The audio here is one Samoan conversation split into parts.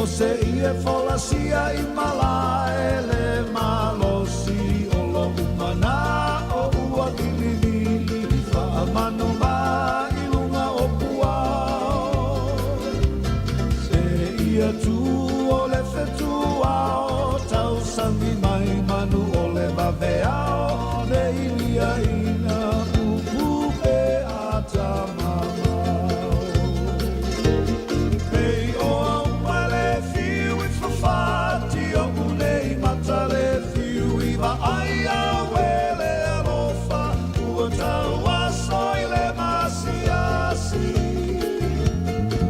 O se ie folasia i malae le malosi o loʻu manaʻo ua ʻiliʻili faamanu ma i luga o puao. Se ia tu o le fetuao tausagi mai manu o le vaveao ne i liaina upu pe a tamamao. Pei o au ma le fiu i fafati oʻu nei mata le fiu i vaai au e le alofa ua tauaso i le masiasi.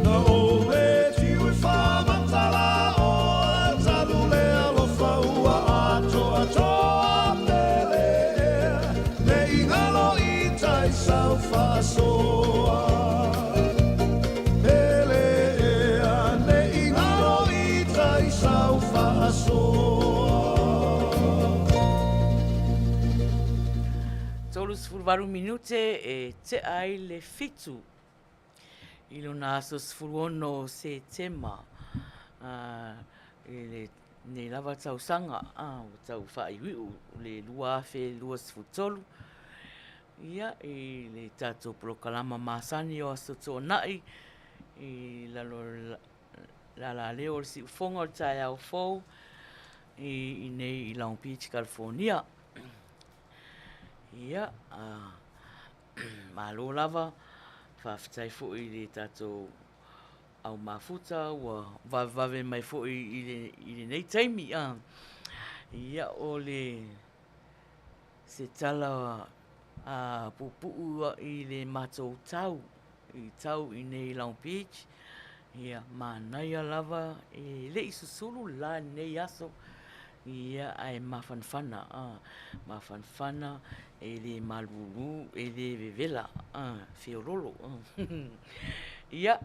Na ou le tiu i faamatala oa talu le alofa ua atoatoa pele ea ne i galo i tai sau faasoa. Pele ea ne i galo i tai sau faasoa. 38 minute e tea ai le fitu i lona aso 16 o Setema i lenei lava tausaga ua tau faaiuiu le 2023 ia i le tatou polokalama masani o Aso Toonai i lalo o le alaleo o le siufofoga o le taeao fou i inei i Long Beach, California. Ia, malo lava, faafetai foi i le tatou au mafuta ua vavevave mai foi i lenei taimi. Ia, o le se tala puupuu i le matou tau, i tau i nei Long Beach, ia manaia lava, e le i susulu le la i lenei aso, ia ae mafanafana, mafanafana e le malulu, e le vevela, feololo. Ia,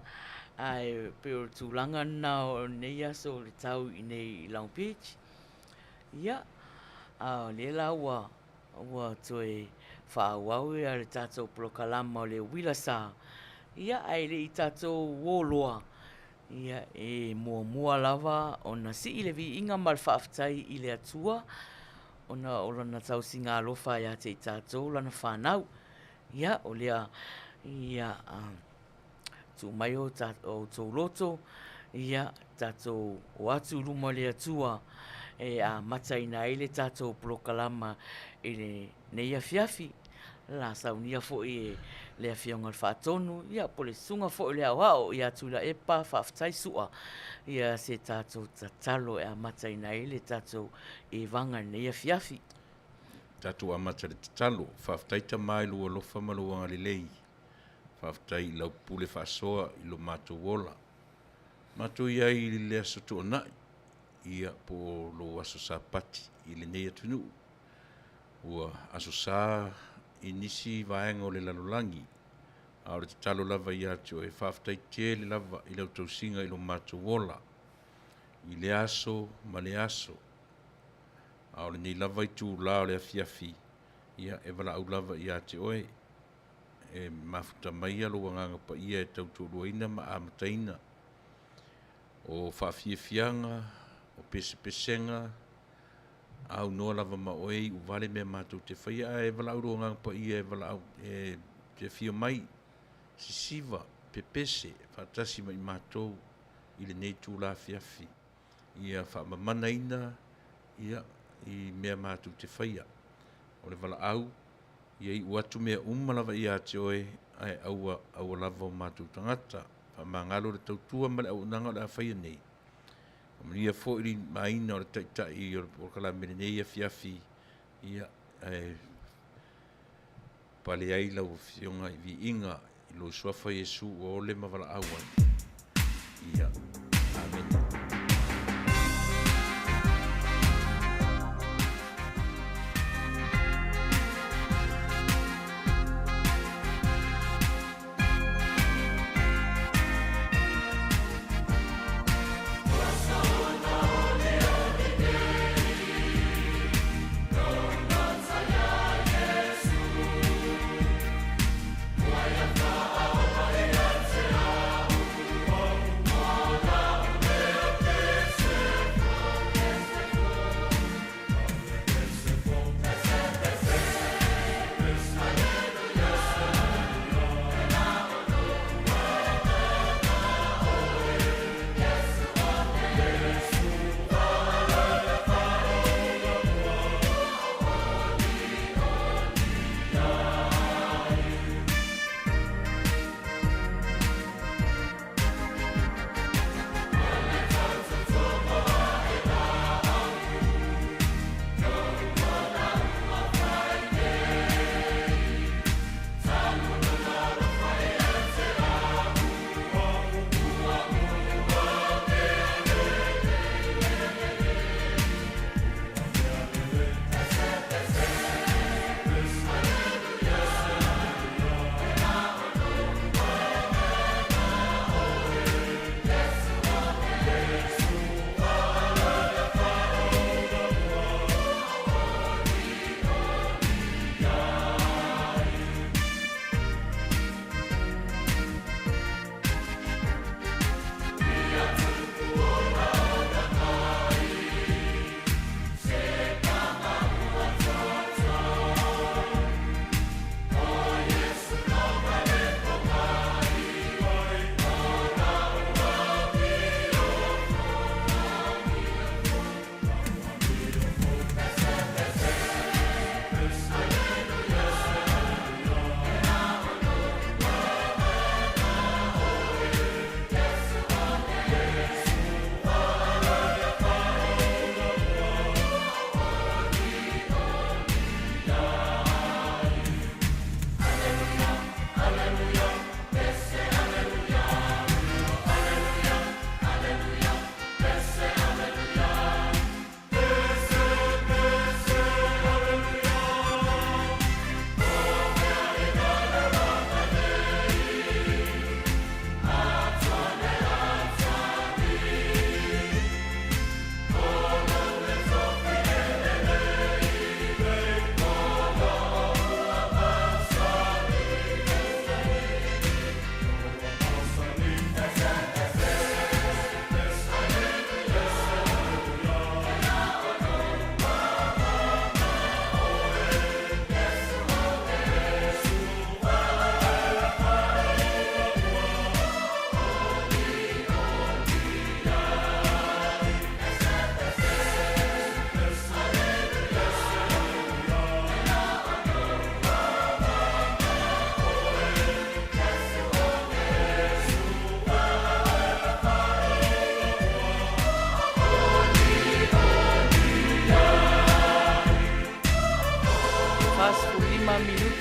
ae pei o le tulaga lena o lenei aso i le tau i inei i Long Beach. Ia, a o lea la ua ua toe faaauau le tatou polokalama o le uila sa, ia ae le i tatou o loa, ia e muamua lava ona sii le viiga ma le faafetai i le Atua ona o Lana tausiga alofa ia te i tatou Lana fanau. Ia, o lea, ia, tuu mai o outou loto, ia, tatou o atu i luma o le Atua e amataina ai le tatou polokalama i lenei afiafi. La saunia foi e le Afioga i le Faatonu, ia po o le Susuga foi i le Aoao ia Tuilaepa Faafetai Sua, ia se tatou tatalo e amataina ai le tatou evaga i lenei afiafi. Tatou amata i le tatalo. Faafetai Tama i lou alofa ma lou agalelei. Faafetai i lau pule faasoa i lo matou ola. Matou i ai i le Aso Toonai, ia po o lou aso Sapati i lenei atunuu. Ua aso sa i nisi vaega o le lalolagi, a o le tatalo lava ia te oe, faafetai tele lava i lau tausiga i lo matou ola i le aso ma le aso. A o lenei lava itula o le afiafi, ia e valaau lava ia te oe, e mafuta maia lou Agaga Paia e tautoaluaina ma amataina o faafiafiaga, o pesepesega, aunoa lava ma oe iu vale mea matou te faia, ae valaau lou Agaga Paia e valaau e te afio mai, sisiva, pepese faatasi ma i matou i lenei itula afiafi. Ia faamamanaina ia i mea matou te faia. O le valaau ia iu atu mea uma lava ia te oe, ae aua aua lava o matou tagata. Faamagalo le tautua ma le auaunaga o le a faia nei. Faamanuia foi le limaina o le Taitai o le polokalame i lenei afiafi, ia, ae pale ai lau Afioga i viiga i lou Suafa Iesu ua ole ma valaau ai. Ia. Amene.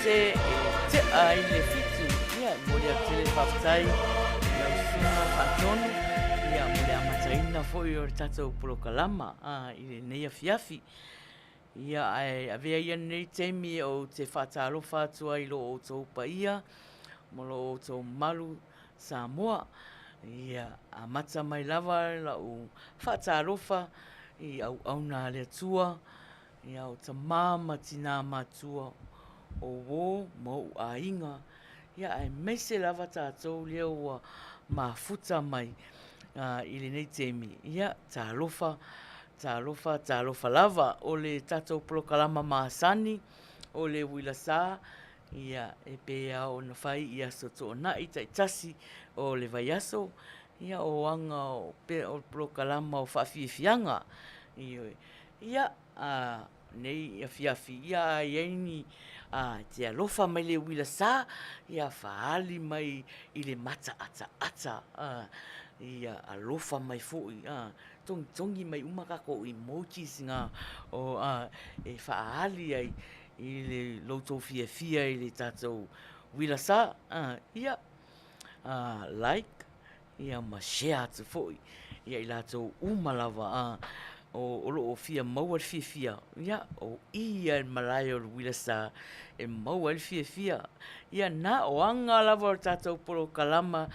minute e tea ai le 7. Ia, e momoli atu tele le faafetai i lau Susuga Faatonu, ia, mo le amataina foi o le tatou polokalama i lenei afiafi. Ia, ae avea ia lenei taimi ou te faatalofa atu ai i lo outou paia ma lo outou mamalu Samoa. Ia, amata mai lava lau faatalofa i auauna a le Atua, ia o tama ma tina matua, o uo ma ou aiga, ia aemaise lava tatou lea ua mafuta mai i lenei taimi. Ia, talofa, talofa, talofa lava. O le tatou polokalama masani o le Uila Sa, ia, e pei lava ona fai i aso toonai taitasi o le vaiaso, ia o aga o polokalama o faafiafiaga. Ioe. Ia, a nei afiafi, ia a i ai ni, a, e te alofa mai i le uila sa, ia faaali mai i le mataataata, a, ia alofa mai foi, a, togitogi mai uma tatou emojis na, o, a, e faaali ai i le lo outou fiafia i le tatou uila sa, a, ia, a, like, ia ma share atu foi ia i latou uma lava a o lo o fia maua le fiafia, ia o i ia i le malae o le uila sa e maua ai le fiafia. Ia na o aga lava o le tatou polokalama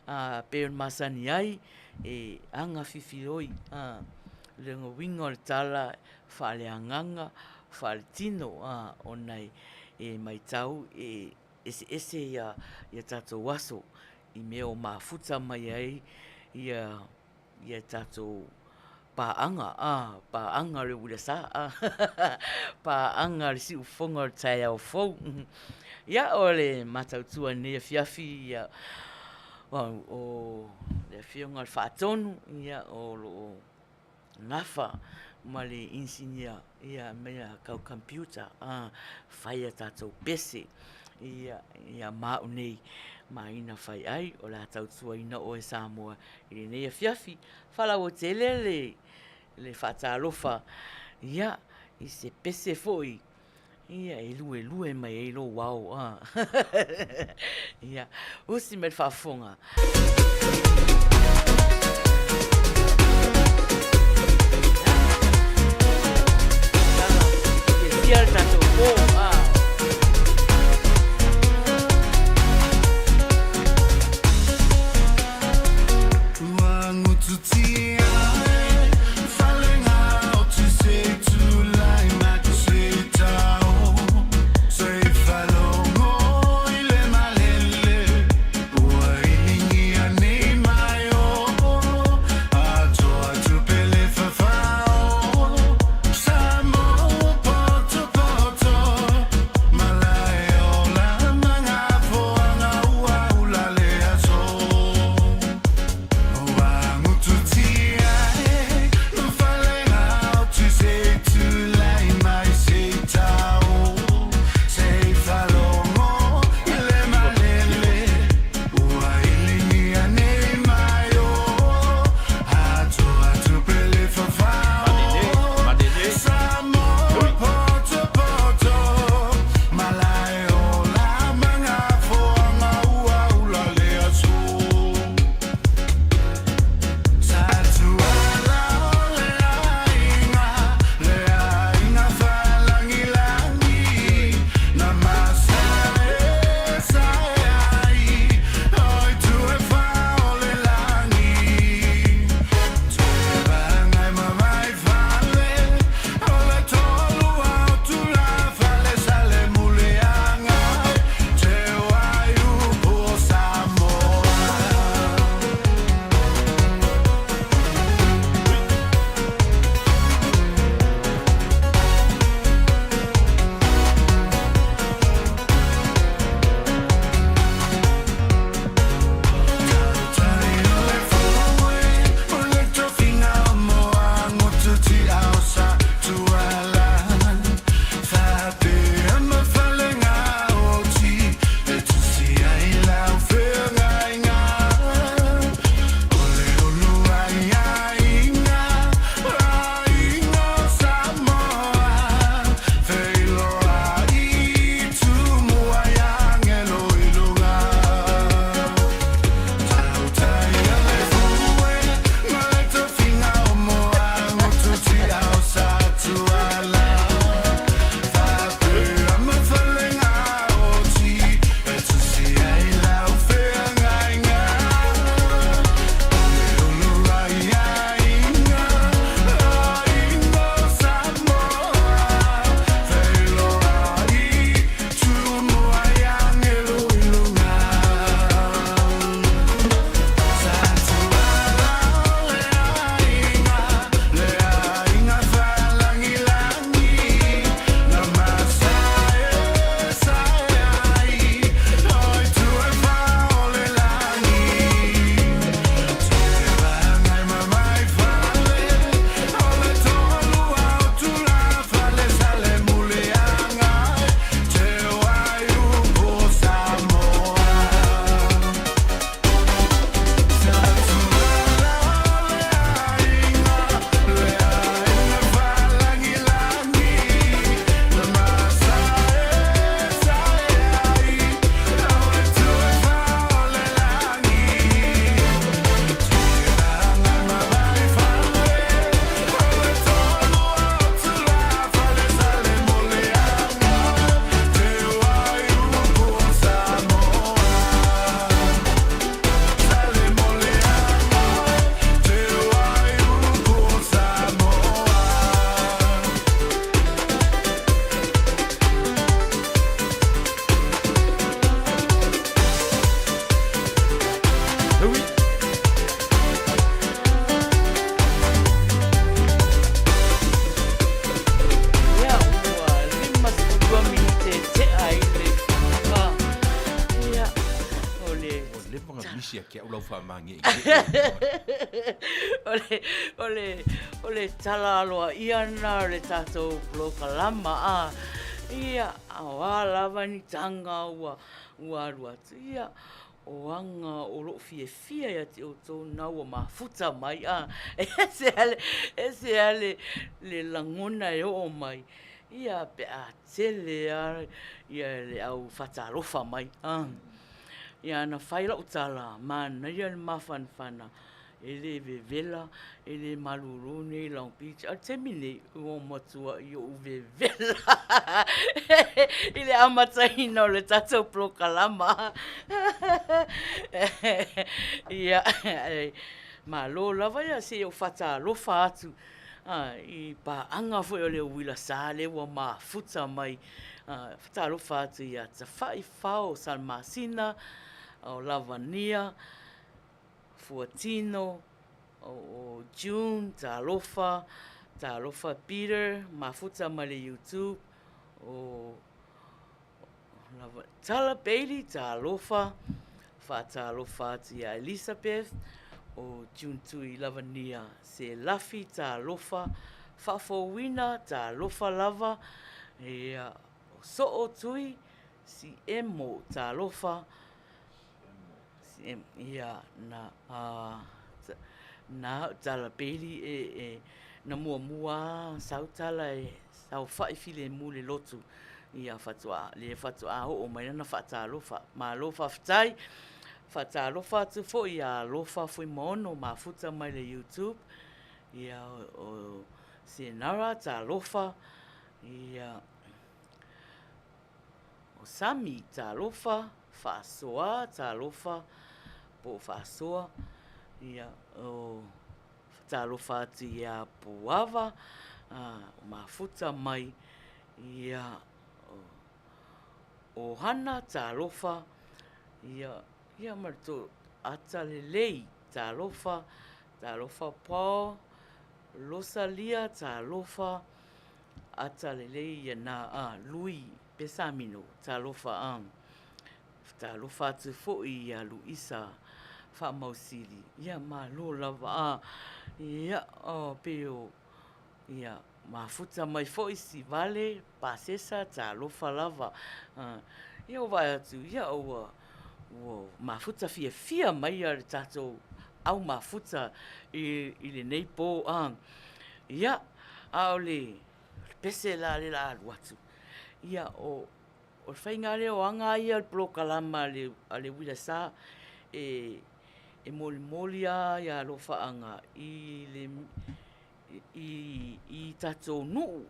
a pei ona masani ai e aga fifiloi a le uiga o le tala faaleagaga, faaletino a ona e matau e eseese ia tatou aso i mea o mafuta mai ai ia ia tatou paaga, a, paaga o le uila sa, a, paaga o le siufofoga o le taeao fou. Ia, o le matautua i lenei afiafi, ia, o le Afioga i le Faatonu, ia, o lo o nafa ma le inisinia ia mea tau computer a fai a tatou pese ia ia ma au nei ma ina fai ai o le a tautuaina oe Samoa i lenei afiafi. Faalauaitele le le faatalofa ia i se pese foi Ia, e luelue mai ai lou ao, a. Ia, usi mai le faafofoga. Fiafia le tatou pō, a. mage'ege'e O le, o le, o le tala aloaia lena o le tatou polokalama, a, ia, o a lava ni taga ua, ua alu atu, ia, o aga o loo fiafia ia te outou na ua mafuta mai, a, ese lava le, ese lava le, le lagona e oo mai, ia, pe a tele lava ia le au faatalofa mai, a. Ia na fai lau tala, manaia le mafanafana, e le vevela, e le malulu nei Long Beach. A o le taimi nei, ua matuai ou vevela i le amataina o le tatou polokalama. Ia, malo lava ia, se i ou faatalofa atu i paaga foi o le uila sa lea ua mafuta mai. Faatalofa atu ia Tafa'i Fao Salamasina, o Lavania, Fuatino, o June, talofa, talofa Peter, mafuta mai le YouTube, o Tala Bailey, talofa, faatalofa atu ia Elisabeth, o June Tui Lavania Selafi, talofa, Faafouina, talofa lava, ia, o Soo Tui Siemo, talofa, Ia, na, na tala Bailey e, e, na muamua a sau tala e saofa'i filemu le lotu, ia faatoa, le faatoa oo mai lana faatalofa. Malo faafetai. Faatalofa atu foi ia Alofa Fuimaono mafuta mai le YouTube, ia o Senara, talofa, ia O Sami, talofa, Faasoa, talofa, po o Faasoa, ia, o talofa atu iā Puava, o Mafuta mai, ia, o Hana, talofa, ia, ia ma le to ata lelei, talofa, talofa Paul, Rosalia, talofa, Ata lelei ia na a Lui Pesamino, talofa a. Talofa atu foi ia Luisa Faamausili, ia malo lava a. Ia, o, pei o, ia, mafuta mai foi Sivale Pasesa, talofa lava. A, ia ua vaai atu, ia ua, ua mafuta fiafia mai ia le tatou au mafuta i, i lenei po a. Ia, a o le pese la lea o le a alu atu, ia, o le faiga lava lea o aga ia o le polokalama a le Uila Sa, e molimoli lava ia alofaaga i le i tatou nuu,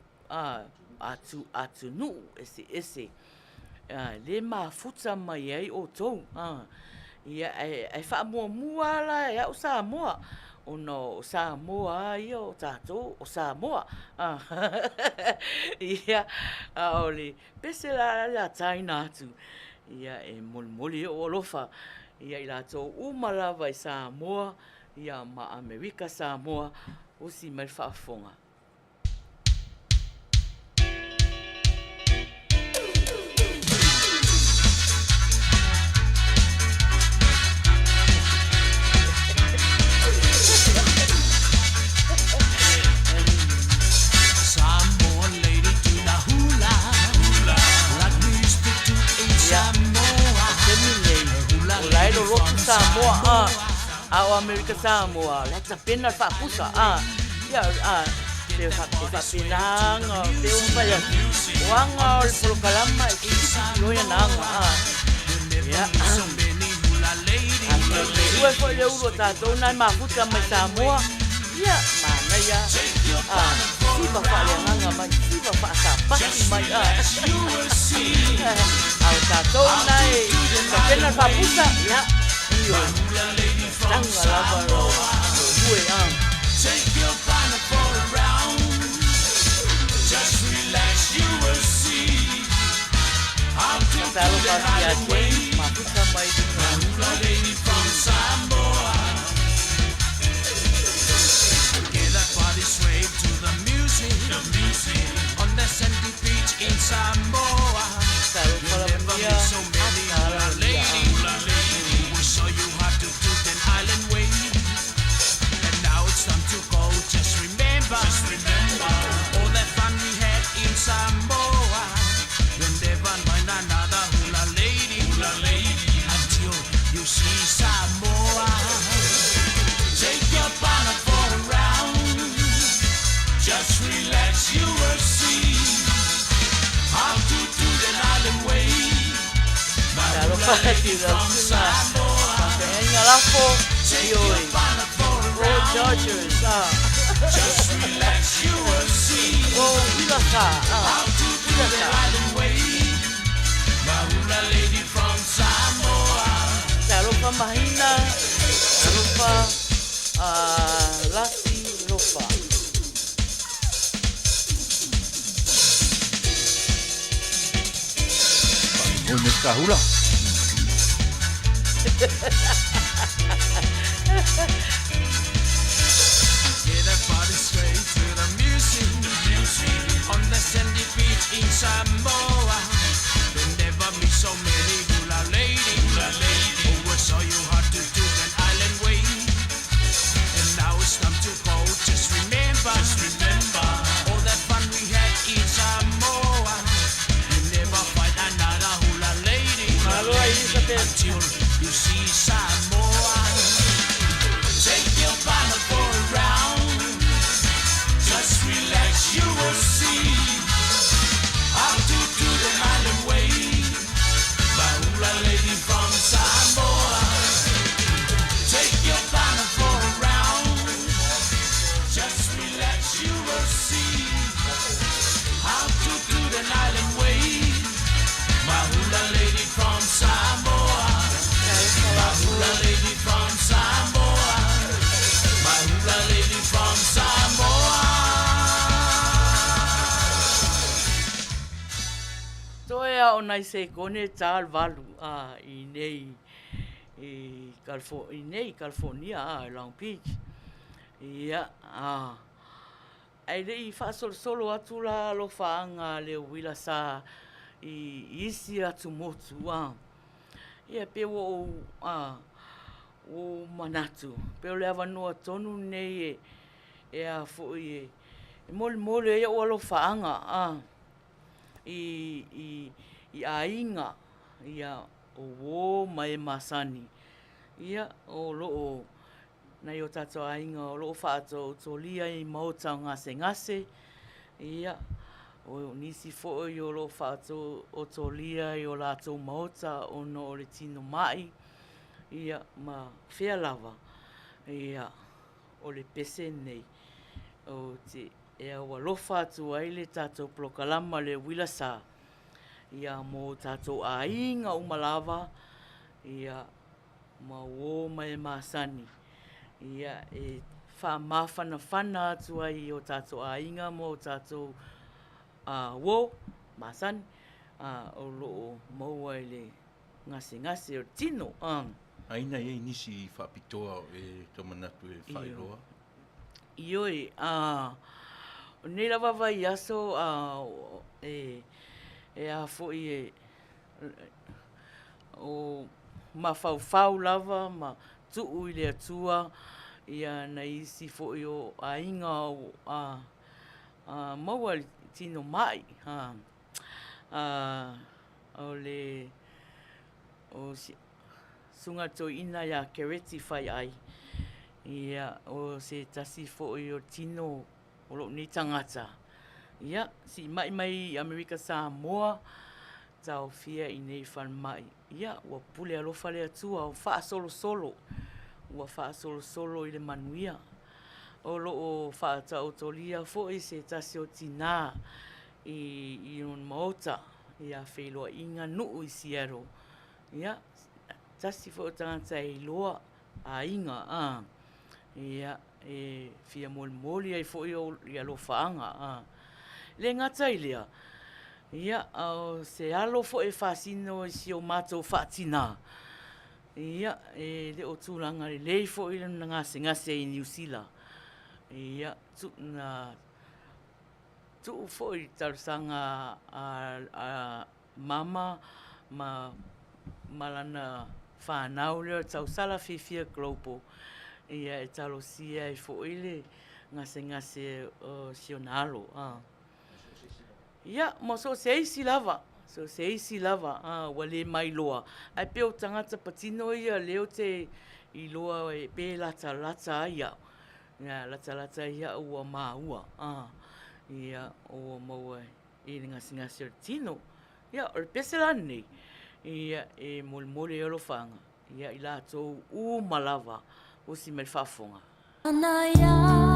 atunuu eseese lea e mafuta mai ai outou. Ia, ae faamuamua lava la e au Samoa, ona o Samoa lava ia o tatou o Samoa. Ia, a o le pese la o le a taina atu, ia e molimoli ou alofa ia i latou uma lava i Samoa, ia ma Amerika Samoa, usi mai le faafofoga. O la e lolotu Samoa a, a o Amerika Samoa, la e tapena le faapusa a, ia a, e faapena aga, pei ona fai atu, o aga o le polokalama e silisili loa ana aga a, ia, a feue foi le ulu o tatou na e mafuta mai Samoa, ia, manaia a, siva faaleagaga mai, siva faasapati mai a, a o tatou na e tapena le faapusa, ia, ioe, taga lava lo hue a. Talofa atu ia James, mafuta mai luga. Talofa lava ia, Ata lava ia. Alofa atu i lau susuga Faafeagaiga Lafo, ioe, Go Chargers, a. Go Uilaka, a. Uilaka. Talofa Mahina, talofa Lasi Lofa. Oi me ka hula. Get a party straight to the music, on the sandy beach in Samoa. They never meet so many hula lady, hula lady. Oh, I saw you how to do that island way. And now it's time to go. Just remember, just remember all that fun we had in Samoa. You never find another hula lady, hula Malo, lady Elizabeth. until you see Samoa. Take your partner for a round. Just relax, you will see how to do the island way. My hula lady from Samoa. Take your partner for a round. Just relax, you will see how to do the island way. My hula lady from Samoa. My hula lady from Samoa. My hula lady from Samoa. Toe a o nai sekone 48 a i nei i Califo, i nei California a Long Beach. Ia, a ae le i faasolosolo atu la alofaaga a le uila sa i isi atu motu a. Ia pe ua ou a ua ou manatu pe o le avanoa tonu lenei e e a foi e e molimoli ai o'u alofaaga a i i i aiga ia o uō ma e masani ia o loo nai o tatou aiga o loo faataotolia i maota o gasegase ia o nisi foi o loo faataotolia i o latou maota ona o le tino mai ia ma fea lava ia o le pese lenei o te e aualofa atu ai le tatou polokalama le uila sa ia mo tatou aiga uma lava ia ma uō ma e masani ia e faamafanafana atu ai i o tatou aiga ma o tatou uō masani o loo maua i le gasegase o le tino. Aina e i ai nisi faapitoa e tau manatu e faailoa? Ioe, a o lenei lava vaiaso a e e a foi e o mafaufau lava ma tuu i le Atua ia nai isi foi o aiga o a a maua i le tino mai a a o le o si Susuga Toeaina ia Kereti Faiai, ia o se tasi foi o tino o lou nei tagata, ia siimai mai i Amerika Samoa, taofia i nei falemai, ia ua pule alofa le Atua ua faasolosolo, ua faasolosolo i le manuia. O lo o faataotolia foi se tasi o tinā i i lona maota ia Feiloaiga Nuu i Seattle. Ia, tasi foi o tagata e iloa aiga, a, ia, e fia molimoli ai foi i alofaaga, a. Le gata i lea, ia, o se alo foi e faasino i si o matou faatinā, ia, e le o tulaga lelei foi lona gasegase i Niu Sila. Ia, tu, na tuu foi i talosaga a, a Mama ma ma lana fanau lea o le tausala fiafia global ia e talosia ai foi le gasegase o si ona alo a. Ia mo so o se isi lava, so o se isi lava a ua le mailoa ae pei o tagata patino ia lea ou te iloa e pe latalata ai au, ia latalata ai au ua maua a ia ua maua i le gasegase o le tino. Ia, o le pese la lenei, Ia, e molemole ai alofaaga ia i latou uma lava usi mai le faafofoga. Aa,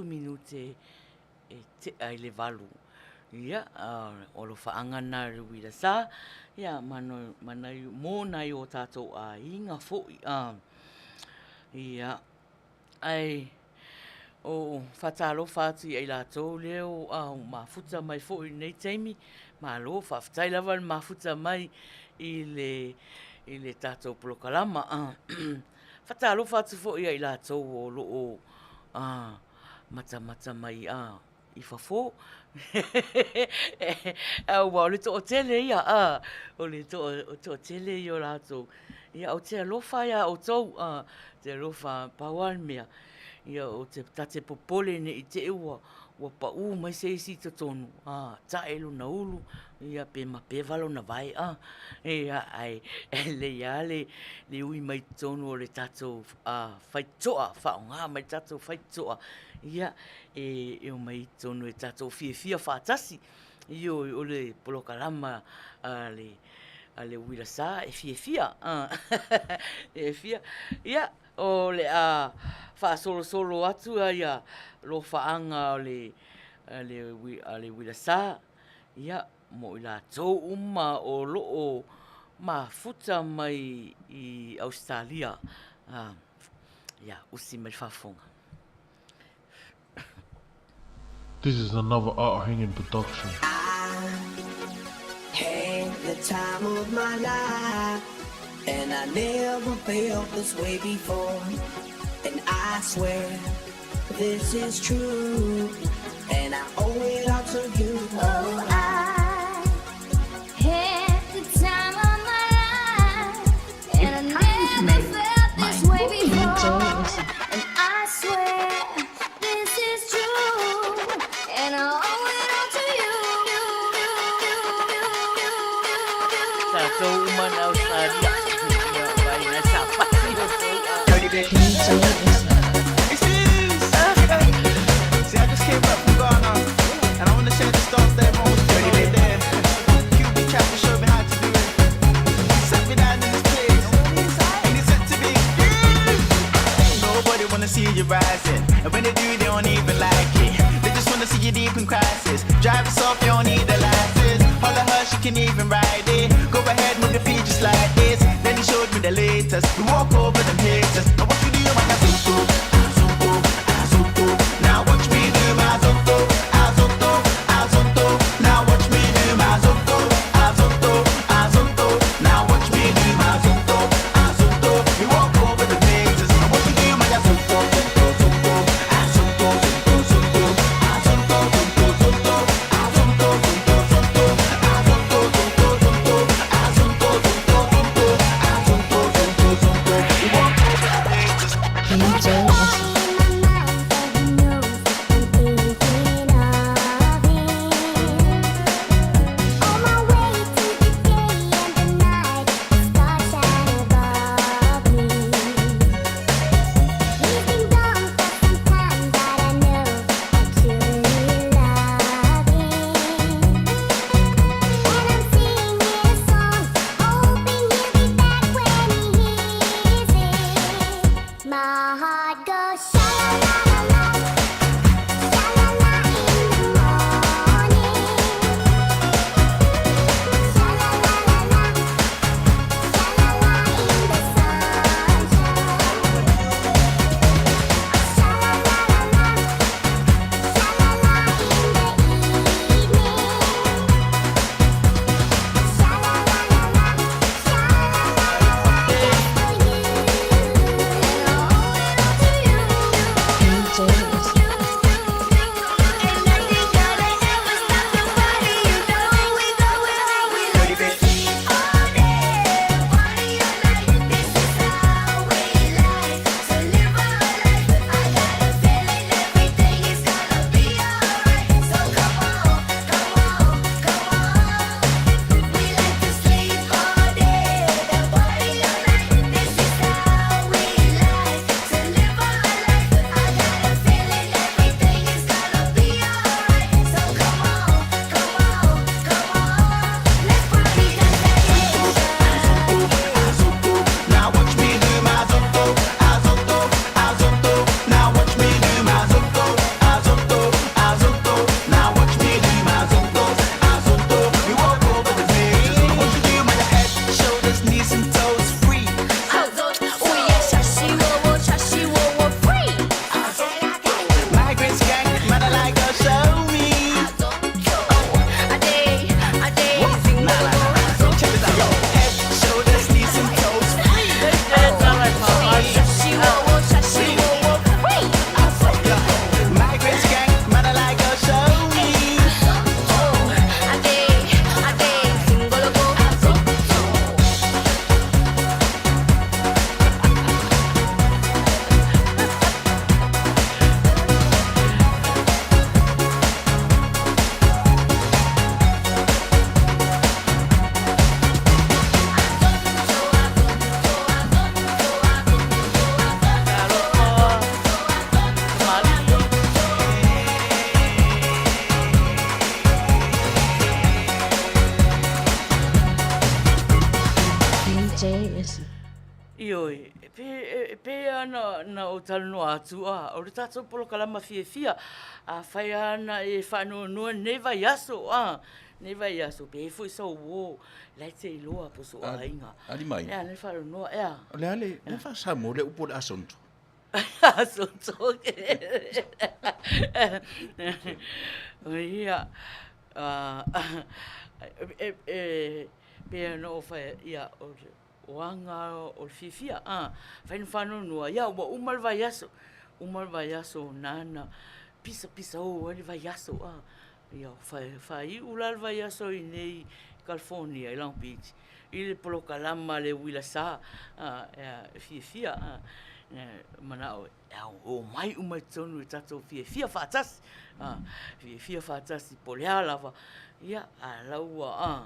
minute e tea i le valu. Ia, o alofaaga na le uila sa, ia, ma no, ma nai, mo nai o tātou aiga foi. Ia, ae o faatalofa atu ia i latou lea ua mafuta mai foi i lenei taimi. Malo, faafetai lava le mafuta mai i le i le tatou polokalama. Faatalofa atu foi ia i latou o lo o matamata mai i fafo. Aua o le toatele ia, a, o le toatele ia o latou. Ia, ou te alofa ia outou, a, ou te alofa, pau lava le mea, ia, ou te, ta te popole ne i te i ua ua paʻū mai se isi i totonu, a, taʻe lona ulu, ia, pe mapeva lona vae, a, ia, ae lelei lava le, le ui mai totonu o le tatou faitotoa, faaaoga mai le tatou faitotoa, ia, e omai i totonu e tatou fiafia faatasi. Ioe, o le polokalama a le a le uila sa e fiafia, e fiafia. Ia, o le a faasolosolo atu ia lofaaga o le a le a le uila sa, ia, mo i latou uma o lo o mafuta mai i Ausetalia. Ia, usi mai le faafofoga. This is another Art Hanging production. I had the time of my life, and I never felt this way before. And I swear this is true, and I owe it all to you. Oh, I had the time of my life, and I It's time to never make felt my this way cooking before. noodles. And I swear this is true, and I owe it all to you. Tatou uma na Ausetalia, ia, vai na safari outou. See, I just came back from Ghana, and I wanna share this dance that everyone was doing over there. QB Chapter showed me how to do it. He sat me down in this place, and he said to me, Nobody wanna see you rising, and when they do, they don't even like it. They just wanna see you deep in crisis. Drive us off, you don't need a license. Holler her, she can even ride it. Go ahead, move your feet just like this. Then he showed me the latest. We walk over them haters. Now what you do, man? Azonto, azonto, azonto. Now watch me do my azonto, azonto, azonto. Now watch me do my azonto, azonto, azonto. Now watch me do my azonto, azonto. We walk over the haters. Now watch me do my azonto, zonto, zonto, azonto, zonto, zonto, azonto, zonto, zonto, azonto, zonto, zonto, azonto, zonto, zonto, azonto, zonto, zonto, azonto, zonto, zonto. We Ioe, e pei lava na ou talanoa atu, a, o le tatou polokalama fiafia, afai lava na e faanoanoa lenei vaiaso, a, lenei vaiaso, pe i ai foi sou uo, la e te iloa po o sou aiga. Alii Ea, le faanoanoa, ea. O le a le, le faa-Samoa le upu o le asonto? Asonto. Ia, e pei ona ou fai atu, ia, o aga o le fiafia, a, fai na faanoanoa, ia ua uma le vaiaso, uma le vaiaso nāna pisapisa o ai le vaiaso, a. Ia, faaiu la le vaiaso i inei i California i Long Beach i le polokalama a le uila sa, a, e fiafia, a, manao e omai uma i totonu e tatou fiafia faatasi, a, fiafia faatasi po o le a lava, ia, a o la ua, a.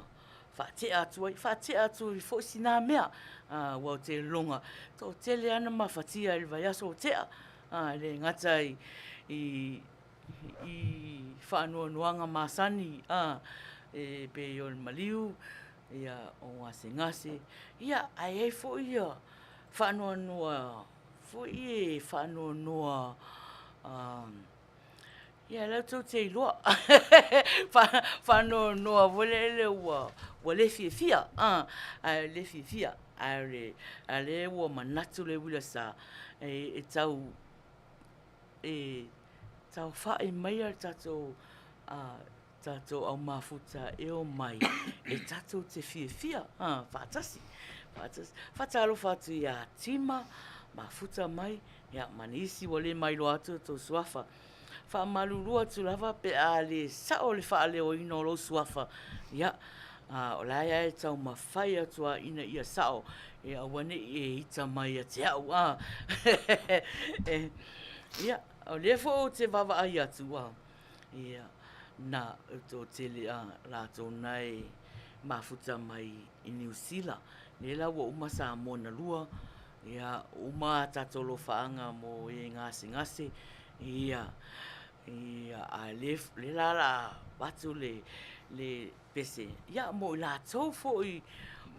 faatea atu ai, faatea atu ai foi sina mea, aua ou te lagona, toatele lava na mafatia i le vaiaso ua tea, e le gata i faanoanoaga masani, e pei o le maliu, o gasegase, ae i ai foi faanoanoa foi ia e faanoanoa. Ia o lea tou te iloa faanoanoa foi lele ua le fiafia ae le fiafia ae o le a lea ua manatu le uila sa e tau e taufa'i mai a tatou tatou au mafuta e omai e tatou te fiafia faatasi faatasi. Faatalofa atu ia Tima mafuta mai Ia, ma nisi ua le mailoa atu o tou suafa. Faamalulu atu lava pe a le sao le faaleoina o lou suafa, ia, a o la e taumafai atu lava ina ia sao, e aua ne i e ita mai ia te au, a. Ia, o lea foi ou te vaavaai atu, a, ia, na toatele a latou na e mafuta mai i Niu Sila, lea la ua uma Samoa na lua, Ia, uma a tatou alofaaga mo e gasegase, ia, ia, a le, le la la avatu le, le pese, ia, mo i latou foi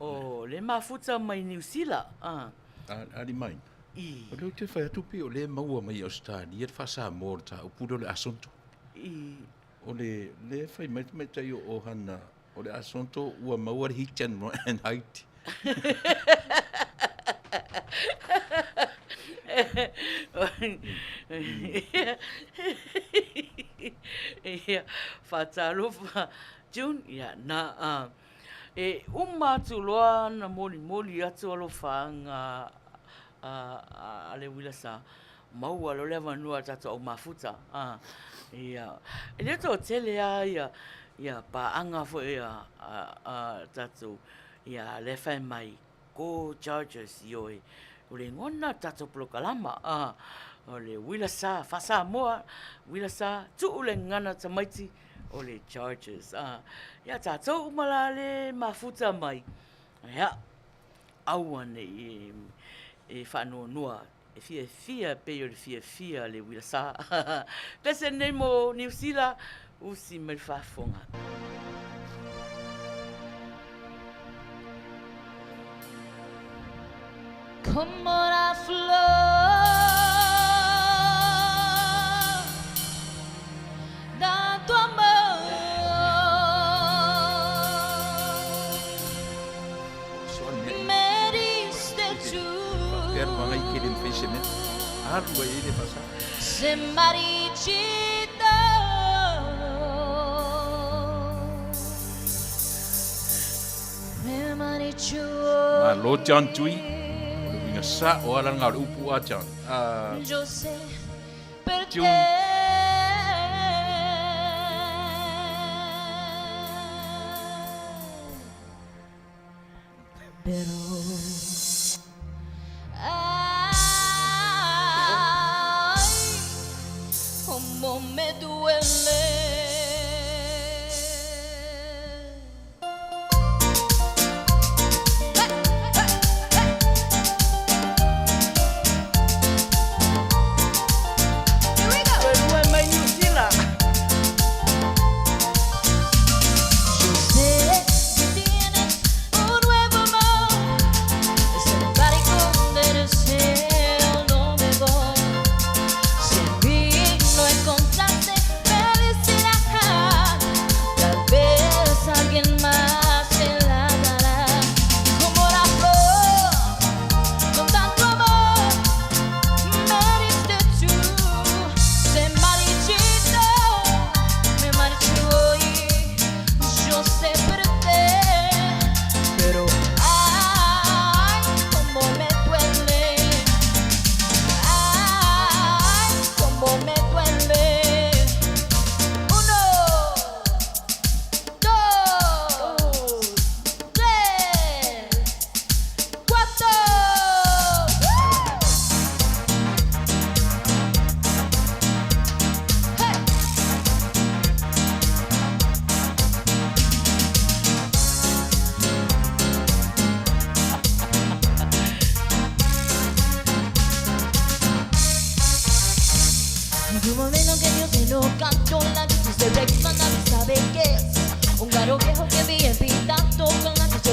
o le mafuta mai Niu Sila, a. Aliimaina. I. O lea ou te fai atu pei o lea e maua mai i Ausetalia le faa-Samoa o le mataupu lea o le Asonto. I. O le, lea e fai mai le tamaitai o Ohana O le Asonto ua maua le heat and height. Ia, faatalofa June, ia, na, a, e uma atu loa na molimoli atu alofaaga a, a, a le uila sa, maua loa le avanoa a le tatou au mafuta. A, ia, e le toatele lava ia, ia paaga foi a, a, a tatou, ia lea e fai mai, Go Chargers, ioe, o le igoa lena o le tatou polokalama, a, o le uila sa faa-Samoa, uila sa, tuu le gagana tamaiti, o le Chargers. A, ia tatou uma la lea e mafuta mai, ia, aua ne i e faanoanoa E fiafia pei o le fiafia a le uila sa. Pese nei mo Niu Sila, usi mai le faafofoga. Como la flor da tua mão. Me diste tu. Se maricita. Me marichu. Malo John Tui. O le uiga sa'o lava lena o le upu a John. Yo sé June. Toe mai Niu Sila.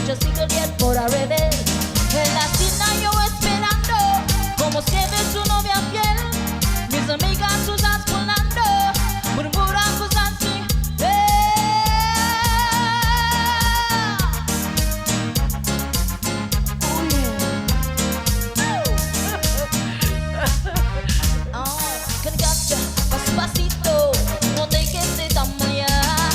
Yo sigo el tiempo al revés. En la cena yo esperando, como siempre su novia fiel. Mis amigas sus volando, murmuran cosas así. Oh, yeah. Oh, Caricacha, paso a pasito, no dejes de tambalear.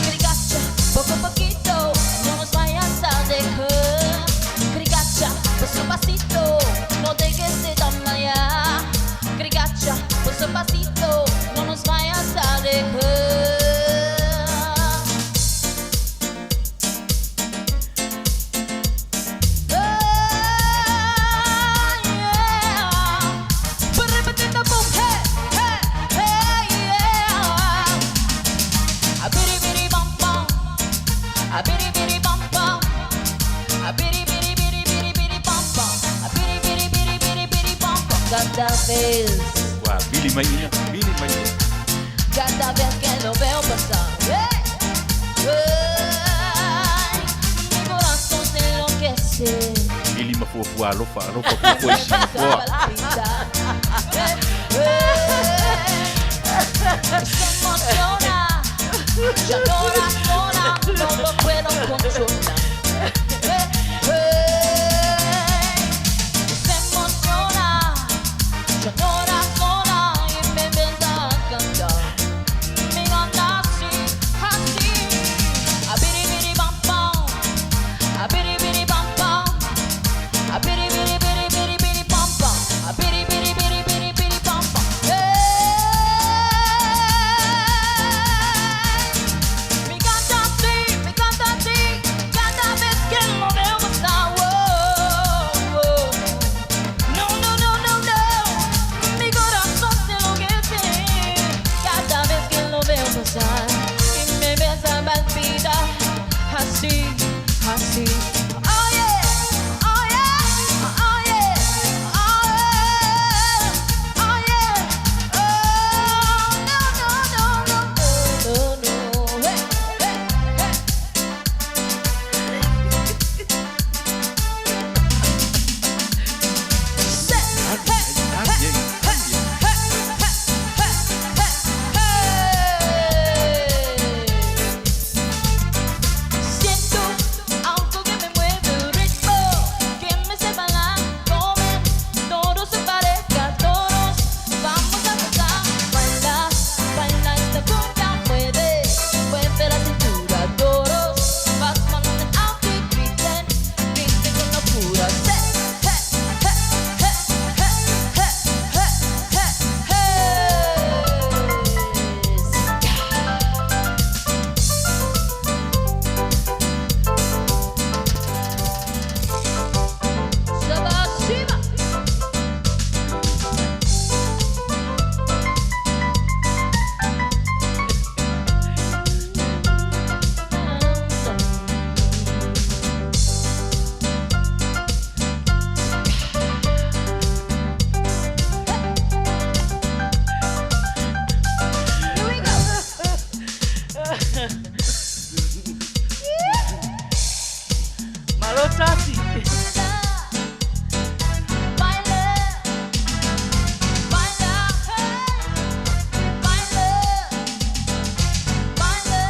Caricacha, poco a poquito, no nos vayas a dejar. Caricacha, paso a pasito, no dejes de tambalear. Caricacha, paso a pasito, no nos vayas a dejar. Oh, yeah. Boom, hey, hey, hey, yeah. A bitty bitty bum bum. A bitty bitty bum bum. A bitty bitty bitty bitty bitty bum bum. A bitty bitty bitty bitty bitty bum bum. Cada vez, Ua vili mai ia, vili mai ia. cada vez que lo veo pasar, hey, ay, mi corazón se enloquece. Vili ma fuafua alofa, alofa fuafua i Singapoa. Palpitar. Se emociona, ya no razona, no lo puedo controlar. Se emociona, ya no razona y me empieza a cantar. Me canta así, así. A biri biri bam bam, a biri biri bam bam. A bitty bitty bitty bitty bitty bum bum. A bitty bitty bitty bitty bitty bum bum. Hey, me encanta así, me encanta así. Cada vez que lo veo pasar, oh, oh. No, no, no, no, no. Mi corazón se enloquece cada vez que lo veo pasar y me empieza a palpitar así, así. Oh yeah, oh yeah, oh yeah, oh yeah, oh yeah, oh no, no, no, no, no, no, hey, hey, hey. Ali ai, ali ai. Siento algo que me mueve un ritmo que me hace bailar, comer, todos se parezca, todos vamos a gozar, baila, baila esta cumbia, mueve, mueve la cintura, todos vas manos en alto y griten, griten con locura, hey, hey, hey, hey, hey, hey, hey, hey, hey. Shiba. Here we go. Malo tasi. Baila, baila, baila, baila, baila.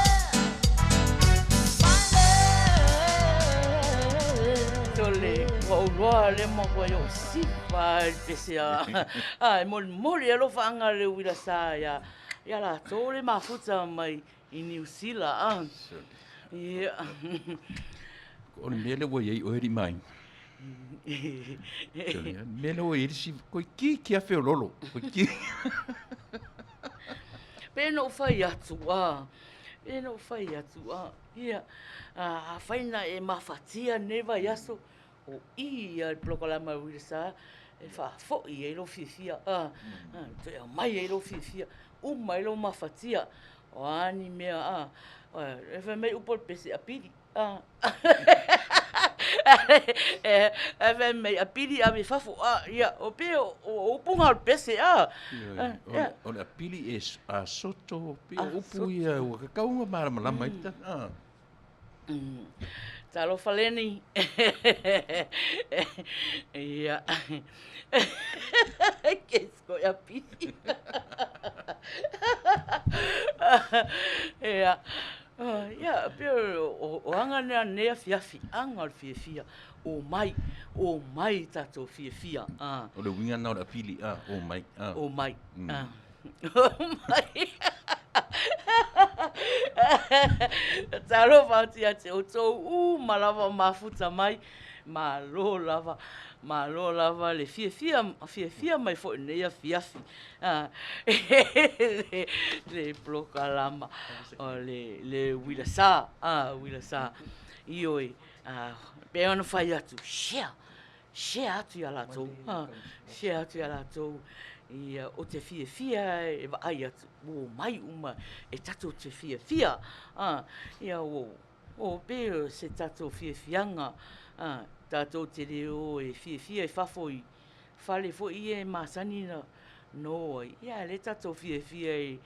Sole, ua ou loa le ma ua i o sifa i le pese a a e molimoli alofaaga le uila sa ia ia latou le mafuta mai i Niusila a. Ia. O le mea lea ua iai oe alii ma aiga. Sole, o le mea lea ua iai le isi, koe ki ki afe o lolo. Koe ki. Pe na ou fai atu a, pe na ou fai atu a, ia, a, afai na e mafatia lenei vaiaso, o i ia le polokalama a le Uila Sa e faafoi ai lou fiafia, a, a, toe aumai ai lou fiafia, uma ai lou mafatia, o a ni mea, a, e fai mai upu o le pese apili, a, e fai mai apili ave i fafo, a, ia, o pei o, o upu na o le pese, a, Ioe, o le apili e a soto, pei o upu ia ua tatau ona malamalama ai le tagata. Talofa Leni. Ia. Ke sko ia pisi. Ia. Ia, pe o, o anga nea nea fiafi, anga o le fiafia, o mai, o mai tatou fiafia. Ah. O le uiga na o le apili, ah, o mai. Ah. O mai. Ah. Mai. Talofa atu ia te outou uma lava o mafuta mai, malo lava, malo lava le fiafia, fiafia mai foi nei afiafi. Le, le polokalama o le, le uila sa, uila sa. Ioe, pei ona fai atu, share, Share atu i a latou, share atu i a latou ia o te fiafia e vaai atu, ua omai uma e tatou te fiafia, ia ua o pei o se tatou fiafiaga, tatou te le o e fiafia i fafo i fale foi ia e masani na no ai, ia a o lea tatou fiafia i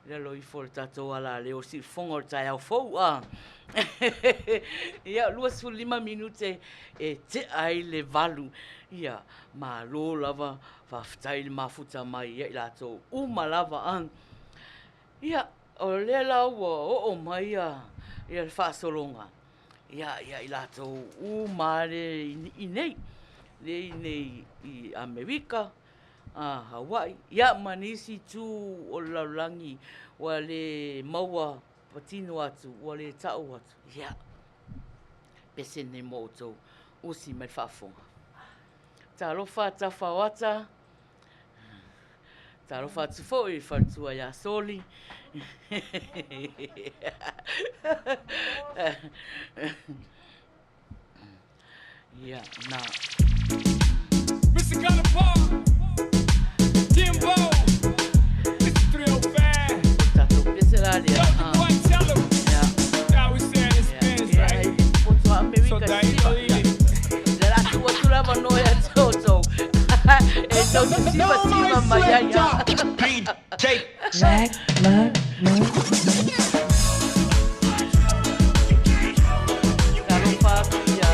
lalo ifo o le tatou alaleo o siufofoga o le taeao fou, a. Ia, 25 minute e tea ai le 8. Ia, malo lava, faafetai le mafuta mai ia i latou uma lava, a. Ia, o lea la ua oo mai ia, ia le faasologa, ia, ia i latou uma lea i nei, lea i nei i Amerika, a Hawaii, ia ma nisi itu o le lalolagi ua le maua patino atu, ua le tau atu, ia, pese nei mo outou, usi mai le faafofoga. Talofa Tafaoata, talofa atu foi i le faletua ia Soli. Ia, na. Mr. Gunner Park, Timbo, Mr. 305. Tatou pese la lea. Soldier boy, tell 'em. Yeah. How we saying this Yeah. Spanish, right? Poto Amerika So that siva. you leave it. Le la tu atu lava no ia toto. E tau te siva siva mai ai. DJ. Mac, Mac, Mac. Talofa atu ia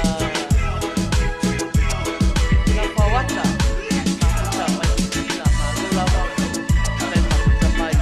Lafawata. Mafuta mai Sina, malo lava. Tai mafuta mai.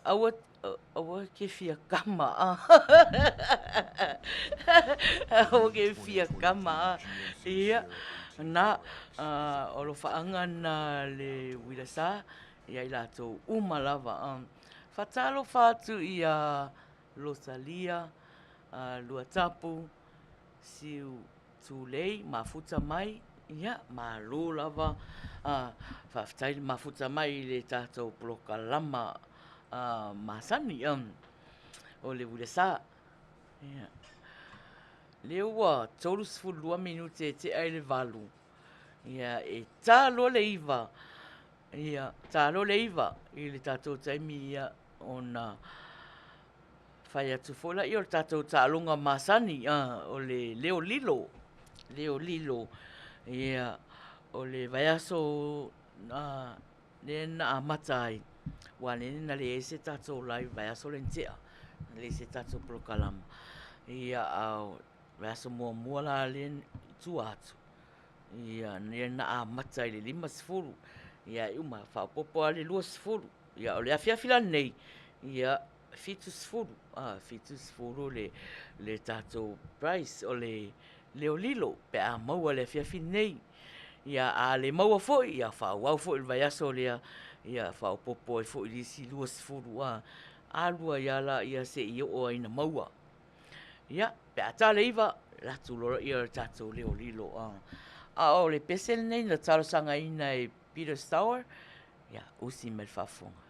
Aua, aua ke fia kama a. Aua ke fia kama a. Ia, na, o alofaaga na le uila sa, ia i latou uma lava a. Faatalofa atu ia Rosalia Luatapu Siu Tulei mafuta mai, ia malo lava faafetai le mafuta mai i le tatou polokalama masani o le uilasa. Ia, lea ua 32 minute e tea i le 8, ia e ta loa le 9, ia ta loa le 9 i le tatou taimi ia ona fai atu foi laia o le tatou taaloga masani o le leo lilo, leo lilo. Ia, o le vaiaso lea na amata ai, aua lea na leai se tatou live vaiaso lea na tea, na leai se tatou polokalama. Ia, a o le vaiaso muamua la lea i tua atu, ia, lea na amata i le 50, ia e uma, faaopoopo lava le 20. Ia, o le afiafi la lenei, ia, 70, a, 70 le, le tatou prize o le leo lilo pe a maua i le afiafi lenei. Ia, a le maua foi, ia faaauau foi i le vaiaso lea, ia faaopoopo ai foi i le isi 20, a, alu ai lava lea seia oo ina maua. Ia, pe a ta le 9, alu atu loa lea o le tatou leo lilo. A o le pese lenei na talosagaina e Peter Stower, ia, usi mai le faafofoga.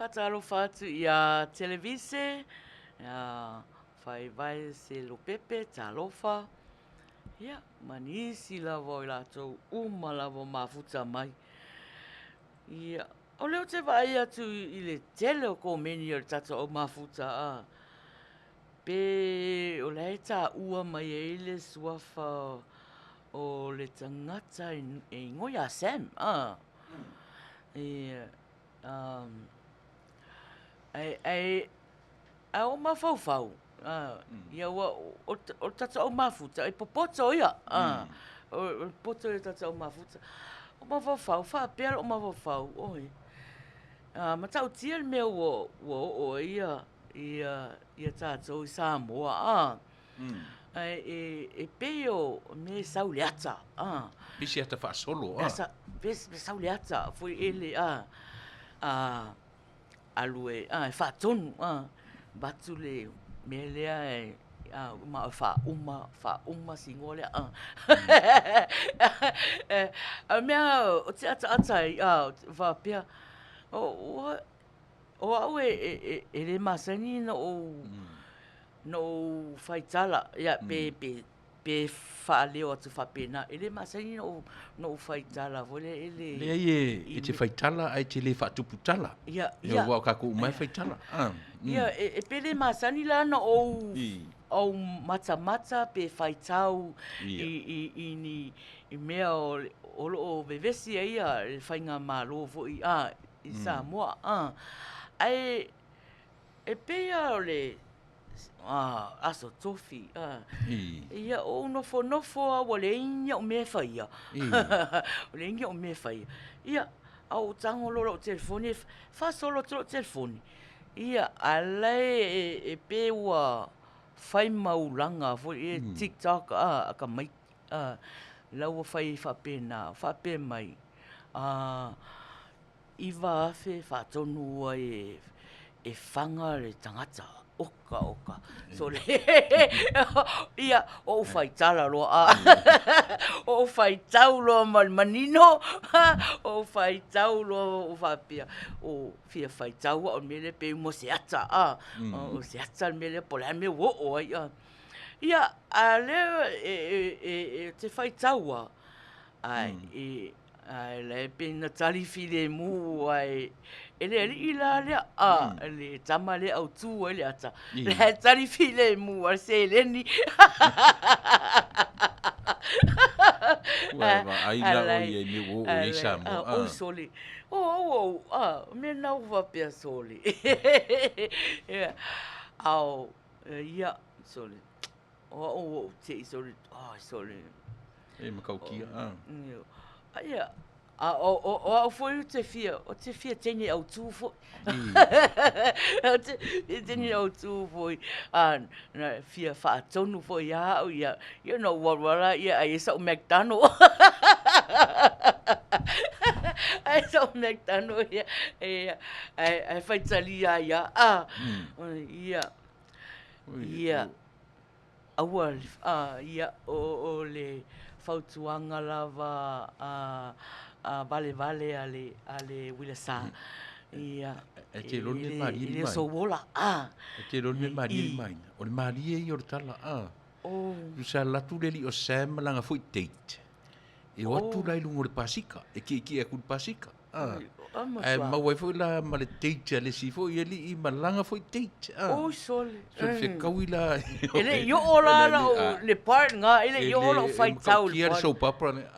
Faatalofa atu iā Televise, iā Faivae Selopepe, talofa, ia, ma nisi lava o i latou uma lava o mafuta mai. Ia, o lea ou te vaai atu i le tele o komeni o le tatou au mafuta, a, pe o la e taua mai ai le suafa o le tagata e igoa ia Sam, a. Ia, ae, ae, a ou mafaufau, ia ua, o le tatou au mafuta, e popoto ia, o le popoto ia o le tatou au mafuta. Ou mafaufau, faapea lou mafaufau, oi, matautia le mea ua oo ai ia tatou i Samoa, a. Ae e pei o mea e sau i le ata, a. Pei se ata faasolo, a. Pei e sau i le ata foi lele, a, alu e, a, e faatonu, a, avatu le mea lea e, a, ma o e faauma, faauma si igoa lea, a. A o le mea ou te ataata ai, a, faapea, o au e le masani ona ou Na ou faitala, ia, pe, pe, pe faaleo atu faapena, e le masani ona ou faitala foi lea i le... Leai e te faitala ae te le faatupu tala. Ia, ia. Aua o tatou uma lava e faitala. Ia, e pe le masani la ona ou, ou matamata pe faitau i ni mea o lo o vevesi ai le faigamalo foi i Samoa. Ae E pei lava o le Aso Tofi, ia ou nofonofo lava ua leai ni au mea e faia, ua leai ni au mea e faia. Ia, a ou tago loa i lou telefoni e faasolo atu lou telefoni, ia, a o la e pei ua fai ma ulaga foi ia TikTok a tamaiti, la ua fai ai faapena, faapea mai, 9,000 faatonu ai e faga le tagata. Oka, oka. Sole. Ia, ou faitala loa. Ou faitau loa ma le manino. Ou faitau loa ou faapea, o fia faitau au i le mea lea pei mo se ata. O se ata le mea lea po o le a le mea ua oo ai. Ia, a o lea e te faitau lava, ae e Ae la e pei na tali filemu ae e le alii la lea, a le tama lea e autu ai le ata, la e tali filemu a le seleni. Ua e vaai la oe i mea ua oo i ai Samoa. Oi sole, o au au, a, o mea na ua faapea sole. Ao, ia, sole, O au ua ou te i sole, ai sole. E matautia, a. Ia, a o, o, o au foi ou te fia, ou te fia teine autū foi. Ou te fia teine autū foi. A, na fia faatonu foi ia au, ia, ia na ou alu lava lea ai e sa'u McDonald. Ai sa'u McDonald, ia, ia, ae, ae faitalia ai lava. A, ia. Ia, aua, ia, o le fautuaga lava a valevale a le, a le Uilasa, ia, E te iloa le mea e malie e le o sou ola, a. E te iloa le mea e malie i mai, o le malie ia o le tala, a. Tusa alu atu le alii o Sam ma lana foi date, e o atu la i luga o le pasika, e kiekie atu i le pasika. Ae maua ai foi la ma le date a le isi foi alii ma lana foi date. Oi sole. So le fetaui la. E le i oo la lau le part nga, e le i oo lau faitau i le part. E matautia le soap opera lea.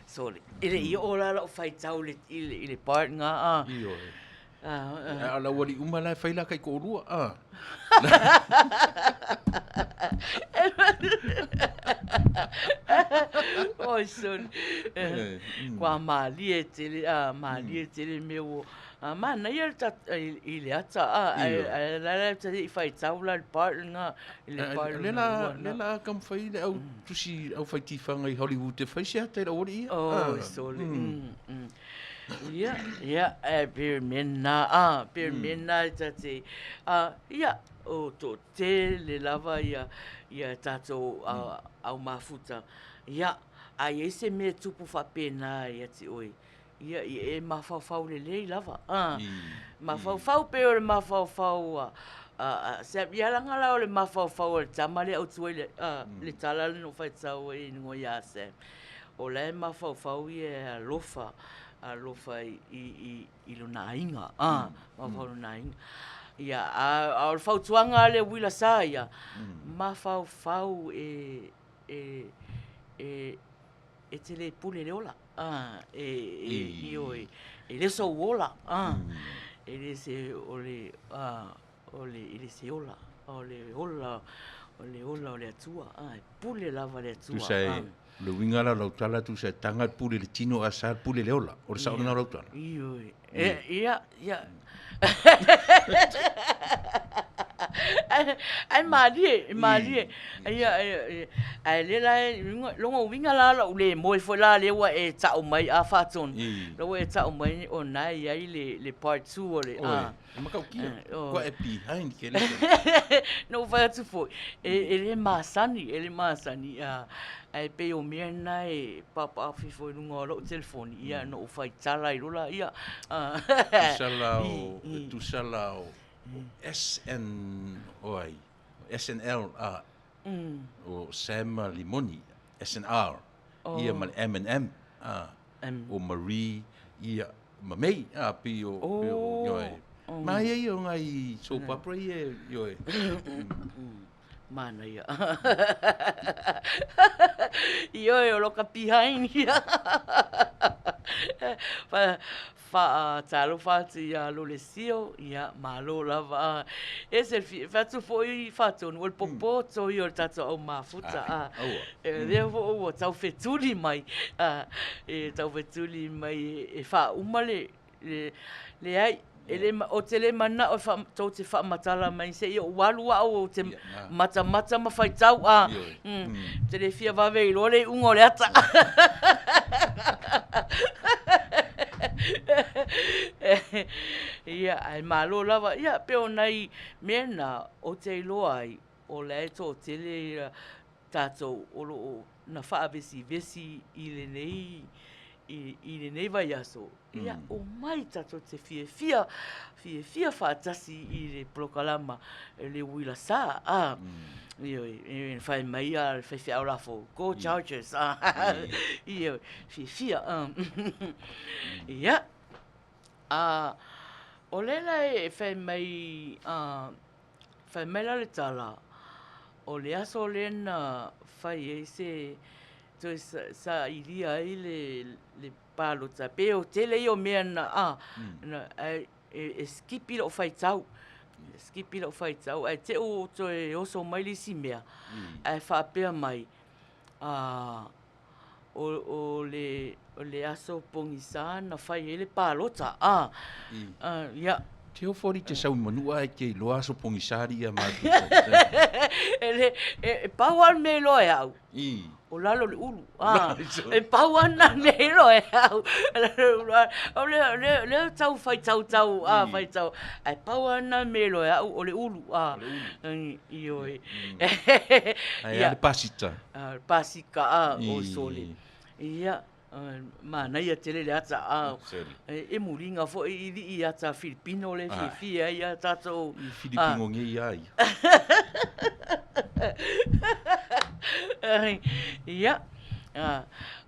Sole. E le i oo la lau faitau i le part nga. Ioe. A o le aualii uma la e fai la taitoalua. Oi sole. Kua malie tele, a malie tele mea ua. Manaia i le ata, a la la te i faitau la le part nga, i le part Le la, le la taumafai le au tusi au fai tifaga i Hollywood e fai se ata i le aualii ia. Oi sole. Ia, ia, e pei o le mea lena, a, pei o le mea lena e ta te, a, ia, o toatele lava ia, ia tatou au mafuta, ia, a i ai se mea e tupu faapena ia te oe? Ia, ia e mafaufau lelei lava. A, mafaufau pei o le mafaufau a, a, a Sam. Ia laga la o le mafaufau o le tama lea au tuai le, a, le tala le no faitau ai i ngoa ia Sam. O la e mafaufau ia e alofa, alofa i, i, i, i lona aiga. A, mafaufau lona aiga. Ia, a, a o le fautuaga a le uila sa ia, mafaufau e, e, e, e te le pule le ola, a, e, e, ioe, e le sou ola, a, e le se, o le, a, o le, e le se ola, o le ola, o le ola o le Atua, a, e pule lava le Atua. Tusa e, le uiga la o lau tala, tusa e taga le pule i le tino ae sa le pule i le ola. O le sao lena o lau tala? Ioe, e, ia, ia. Ae malie, e malie. Ia, ae lea la e, lona uiga la lou le moe foi la lea ua e tau mai a faatonu. La ua e tau mai o na e i ai le part 2 o le a. E matautia, kua e behind ke le. Na ou fai atu foi, e le masani, e le masani. Ae pei o mea na e paapaafi foi i luga o lou telefoni, ia na ou faitala ai loa laia. Tusa la o, tusa la o SN, o ai, SNL, a, o Sam Limoni, SNR, ia ma le M&M, a, o Marie, ia, ma May, a, pei o, pei o, ioe. Manaia ia o nai soap opera ia, ioe. Manaia. Ioe, o loka behind ia. Faatalofa atu ia Lolesio, ia malo lava. E se fia, fai atu foi faatonu, o le popoto ia o le tatou au mafuta. A, e lea foi ua tau fetuli mai, e tau fetuli mai e faauma le, Leai, e le, ou te le manao e wha, tou te whaamatala mai se i ou alu au ou te matamata ma faitau a. Te le fia vave i loa le iuga o le ata. Ia, ae malo lava. Ia, pei o nai mea na ou te iloa ai, o la e toatele ia tatou o lo o na faavesivesi i lenei i lenei vaiaso, ia omai tatou te fiafia, fiafia faatasi i le polokalama le uila sa, a. Ioe, e fai mai a le faifeau lafo, go Chargers, a. Ioe, fiafia, a. Ia, a, o lea la e fai mai, a, Fai mai la le tala, o le aso lea na fai ai se toe sailia ai le palota, pei o tele ia o mea na, a, na, ae e skipi lou faitau, skipi lou faitau, ae te i ua toe oso mai le isi mea, ae faapea mai, a, o le aso pogisa na fai ai le palota, a, ia. Te ofo alii te sau i Manua ae te iloa aso pogisa alii a matou. E le, e pau lava le mea e iloa e au, o lalo o le ulu, a, e pau lava lena mea e iloa e au. O lea e tau faitau tau, a, faitau, ae pau lava lena mea e iloa e au, o le ulu, a, ioe. Ae a le pasita? Pasika a o sole. Ia, manaia tele le ata a. E muliga foi i lii ata Filipino le fiafia ai a tatou. I Filipino nei a ia. Ia,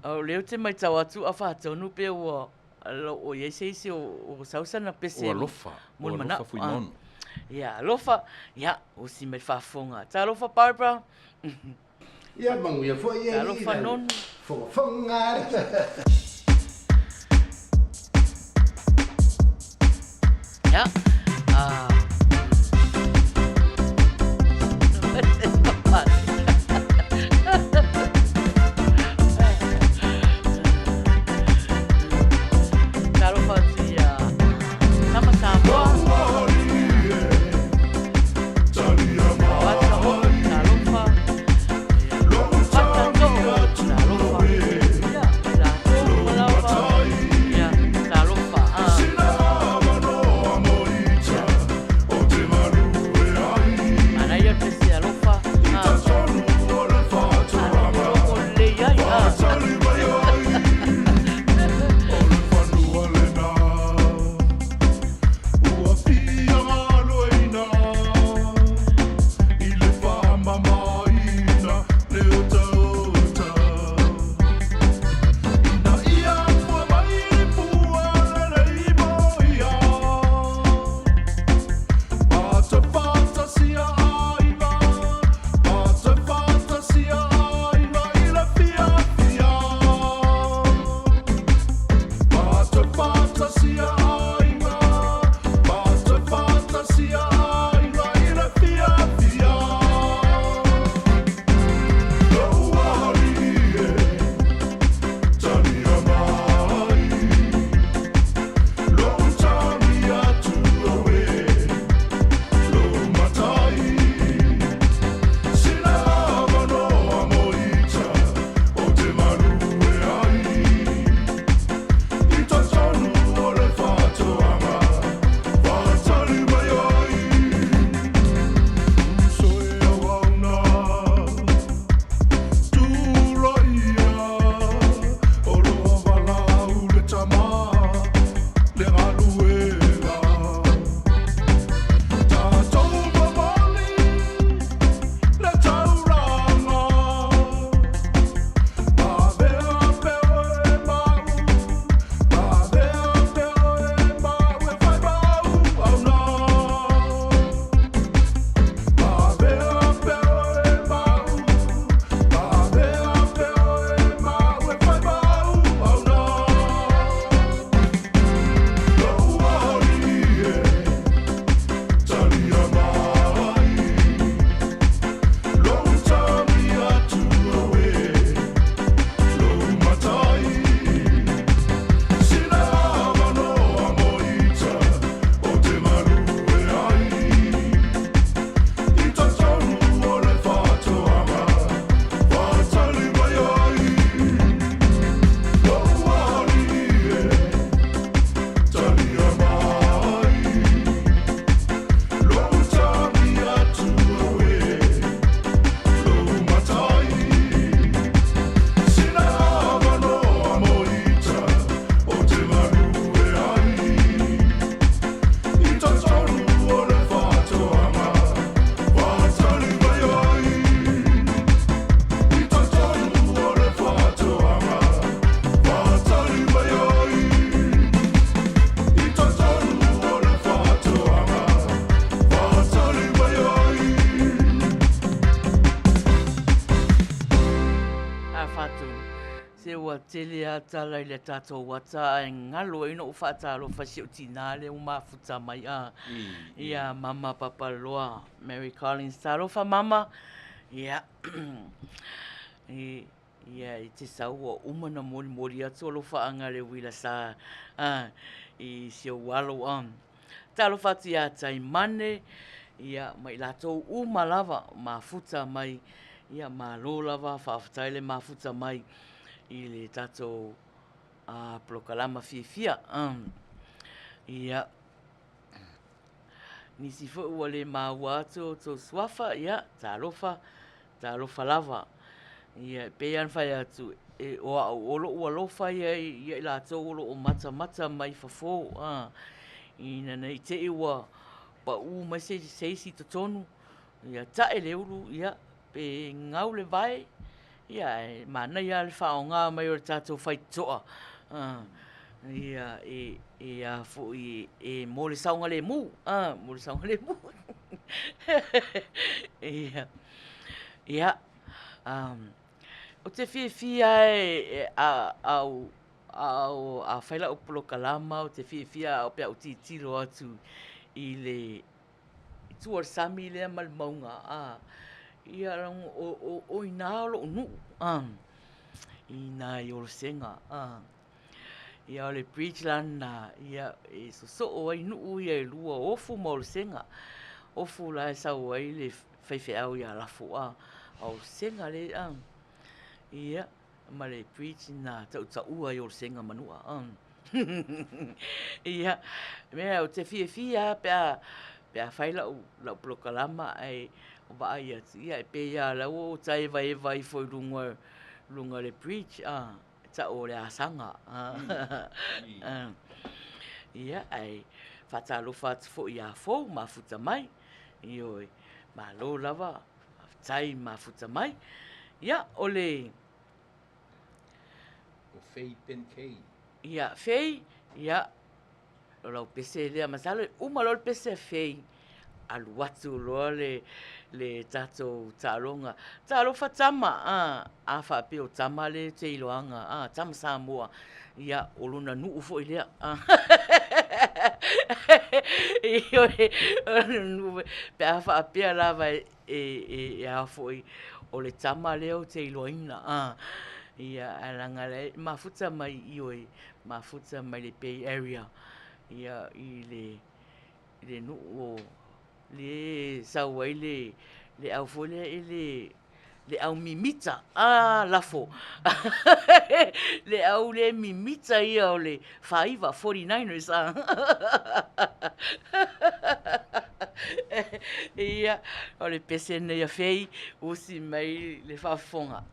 o lea ou te matau atu a faatonu pe ua o i ai se isi o sau sana pese. O alofa, o alofa Fuimaono. Ia, alofa, ia, osi mai faafofoga. Talofa Barbara. Ia manuia foi e Talofa Nonu. Fogafoga. Ia. Ah. Talofa atu ia Tama Samoa. A Faatonu, se ua tele a tala i le tatou ata ae galo ai noʻu faatalofa i si ou tinā lea ua mafuta mai a. Ia Mama Papaloa, Mary Collins. Talofa Mama. Ia. Ia, i te sau ua uma na molimoli atu alofaaga le uila sa a, i si ou alo a. Talofa atu ia Taimane, ia, ma i latou uma lava mafuta mai, ia, malo lava, faafetai le mafuta mai i le tatou a, polokalama fiafia. A, ia, nisi foi ua le maua atu o outou suafa, ia, talofa, Talofa lava. Ia, e pei lava ona fai atu, e, o au, o lou alofa ia ia i latou o lo o matamata mai fafo, a, ina ne i te i ua pau mai se, se isi i totonu, ia tae le ulu, ia, pe gau le vae, ia, ae manaia lava le faaaoga mai o le tatou faitotoa, a, ia, e, e a foi, e, mo le saogalemu, a, mo le saogalemu. Ia. Ia, um, ou te fiafia e, a, a, a, a fai lau polokalama, ou te fiafia pe a ou tilotilo atu i le i tua o le sami lea ma le mauga, a, ia, o, o, o i ina lou nuu, a, i ina i Olosega, a. Ia o le bridge la lena, ia e sosoo ai nuu ia e lua, o Ofu ma Olosega. Ofu la e sau ai le faifeau ia Lafo, a o Olosega le, a. Ia, ma le bridge na tautaua ai Olosega ma Nu'a, a. Ia, mea ou te fiafia lava pe a, pe a fai lau, lau polokalama ae vaai atu, ia e pei lava o la ua ou taevaeva ifo i luga, luga o le bridge, a. Tau o le asaga. Ia, ae faatalofa atu foi ia Fou mafuta mai. Ioe, malo lava, faafetai mafuta mai. Ia, o le... O Fei Benkei. Ia, Fei, ia, O lau pese lea, masalo e uma loa le pese a Fei, alu atu loa le, le tatou taaloga. Talofa tama, a, a faapea o tama le te iloaga, a, tama Samoa, ia, o lona nuu foi lea. A. Ioe, o lona nuu foi. Pe a faapea lava e, e, e, e a foi, o le tama lea ou te iloaina, a. Ia, ae leaga e mafuta mai, ioe, mafuta mai le Bay Area ia i le i le nuu o le sau ai le le au foi lea i le le au mimita a lafo le au le mimita ia o le faaiva 49ers a ia o le pese nei a Fei usi mai le faafofoga.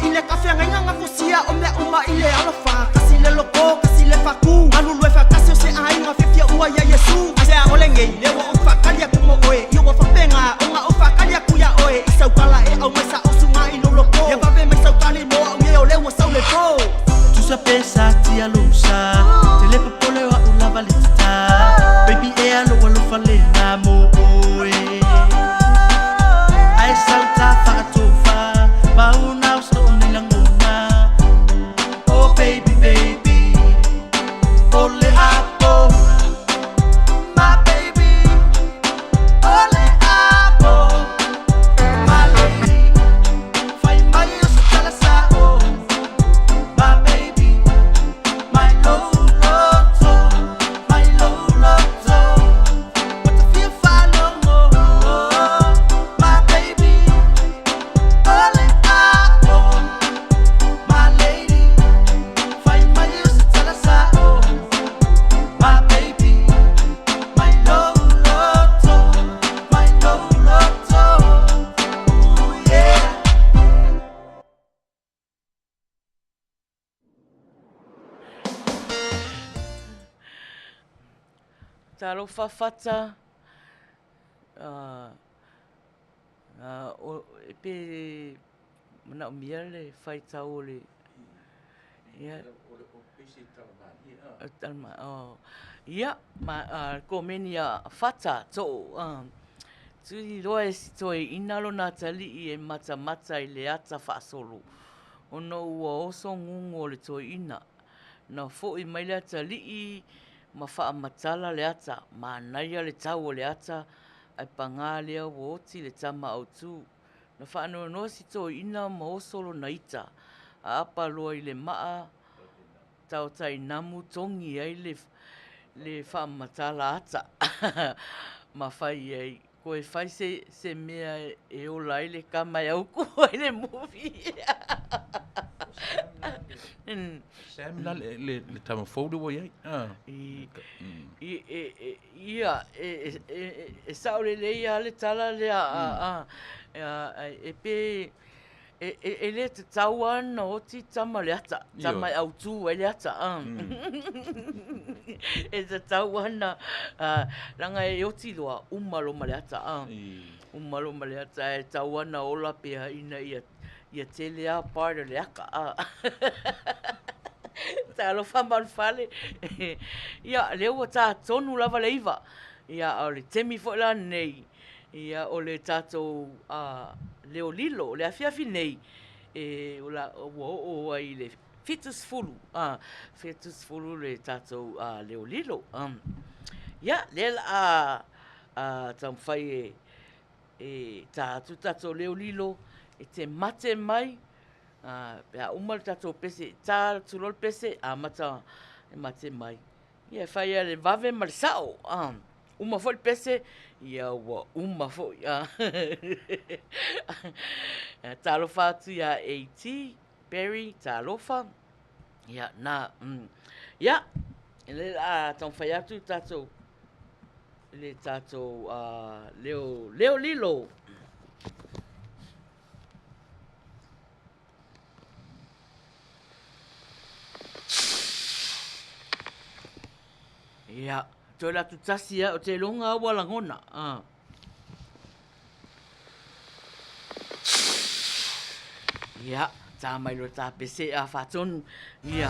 I le kafeagaiga gafosia o mea uma i le alofa. Kasi le loko, kasi le faku, galulue faatasi o se aiga fiafia ua iā Iesu. Aisea o lenei lea ua ou faatali atu mo oe, ia ua faapena ona ou faatali atu iā oe i sau tala e aumai sa usuga i lou loko. Ia vave mai sau tali mo au nei o lea ua sau le po. Tusa pe sa tia lou sa, tele popole o a'u lava le tata. Baby ea lou alofa lena mo oe. Ae sau ta faatofa, mauna o soo nei lagona. Oh baby baby, o le apo. My baby, o le apo. My lady, fai mai o se tala sa'o. My baby, my lou loto, my lou loto. Ua ta fia faalogo. My baby, o le apo. My lady, fai mai o se tala sa'o. My baby, my lou loto, my lou loto. Ooh yeah. Talofa Fata, pe manaomia le faitau o le ia ia ma komeni a Fata Too tuliloa e si toeaina lona atalii e matamata i le ata faasolo ona ua oso gugu o le toeaina. Na foʻi mai le atalii ma faamatala le ata, manaia le tau o le ata, ae pagā lea ua oti le tama autu. Na faanoanoa si toeaina ma oso lona ita, aapa loa i le maa taotainamu togi ai le le faamatala ata ma fai ai, Koe fai se se mea e ola ai le kama e auku ai le movie. Sam la le le le tama fou le ua i ai. Ah. I, i, e, e, ia, e, e, e, e sao lelei lava le tala lea, a, a, a, e pe, E, e, e le tatau lava ona oti tama le ata, tama e autū ai le ata. E tatau ana, leaga e oti loa, uma loa ma le ata. Uma loa ma le ata, e tatau ana ola pea ina ia, ia tele lava part o le aka. Talofa malu fale. Ia, lea ua tā tonu lava le 9. Ia, a o le taimi foi la lenei, Ia, o le tatou leo lilo o le afiafi nei, e, ua oo ai i le 70, a, 70 le tatou leo lilo. Ia, lea la a taumafai e, e tā atu tatou leo lilo, e te mate mai, a, pe a uma le tatou pese, tā atu loa le pese, amata e mate mai. Ia, e fai lava le vave ma le sa'o, a. Uma foi le pese, ia ua uma foi, a. Talofa atu iā AT, Barry, talofa. Ia, na, ia, lea la a taumafai atu le tatou, le tatou leo, leo lilo. Ia, toe latu tasi au, te longa au a lagona. Ah. Ia, tā mai loa tā pese a whātonu. Ia.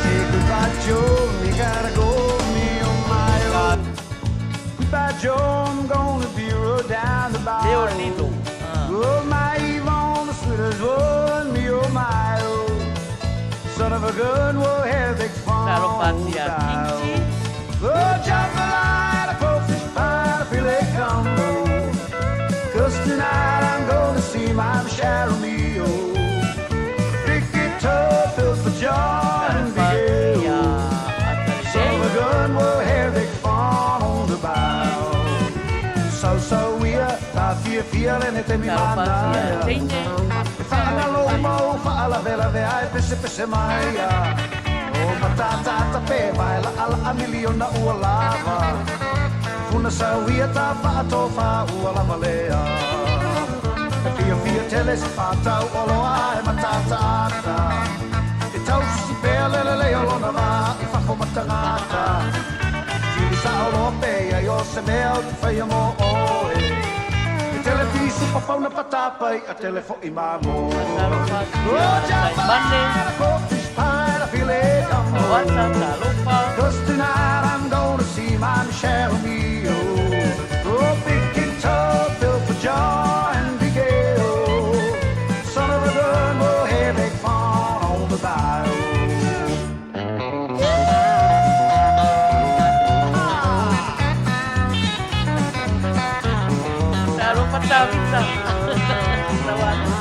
Say goodbye, Joe, you gotta go, me oh my oh. Goodbye, Joe, I'm gonna be rode down the Leo bayou. Lilo. Ah. Oh, my Yvonne, the sweetest one, me oh my oh. Son of a gun, we'll have big fun Talofa on atu the iā bayou. Kingi. Oh, jambalaya, crawfish pie, filet combo. 'Cause tonight I'm gonna see my Michelle Romeo. Pick it up, for John and Talofa atu Miguel. iā Son of a Atalelei. gun, we'll have big fun on the bayou. So, so we are, fia fia le ne te mi Talofa atu iā manaia. Teine. E whaanalo mau, whaalavela ai pese pese mai O matata pe vai la ala a miliona ua lava. Funa sauia ta whaatofa ua lava lea. tele se whātau o loa e matataata. E tausisi pea le lelei o lona vā i fafo ma tagata. Fili sao loa pe i ai o se mea ou te faia mō oe. E tele pisu papauna patapai a tele fo'i mamoe. Oh, jambalaya, pork fish pie and a filet gumbo. Cause tonight I'm gonna see my Michelle Mio. Oh, big guitar built for John and Big Ale. Son of a gun, we'll have big fun on the bayou. Talofa Tavita. Tauata.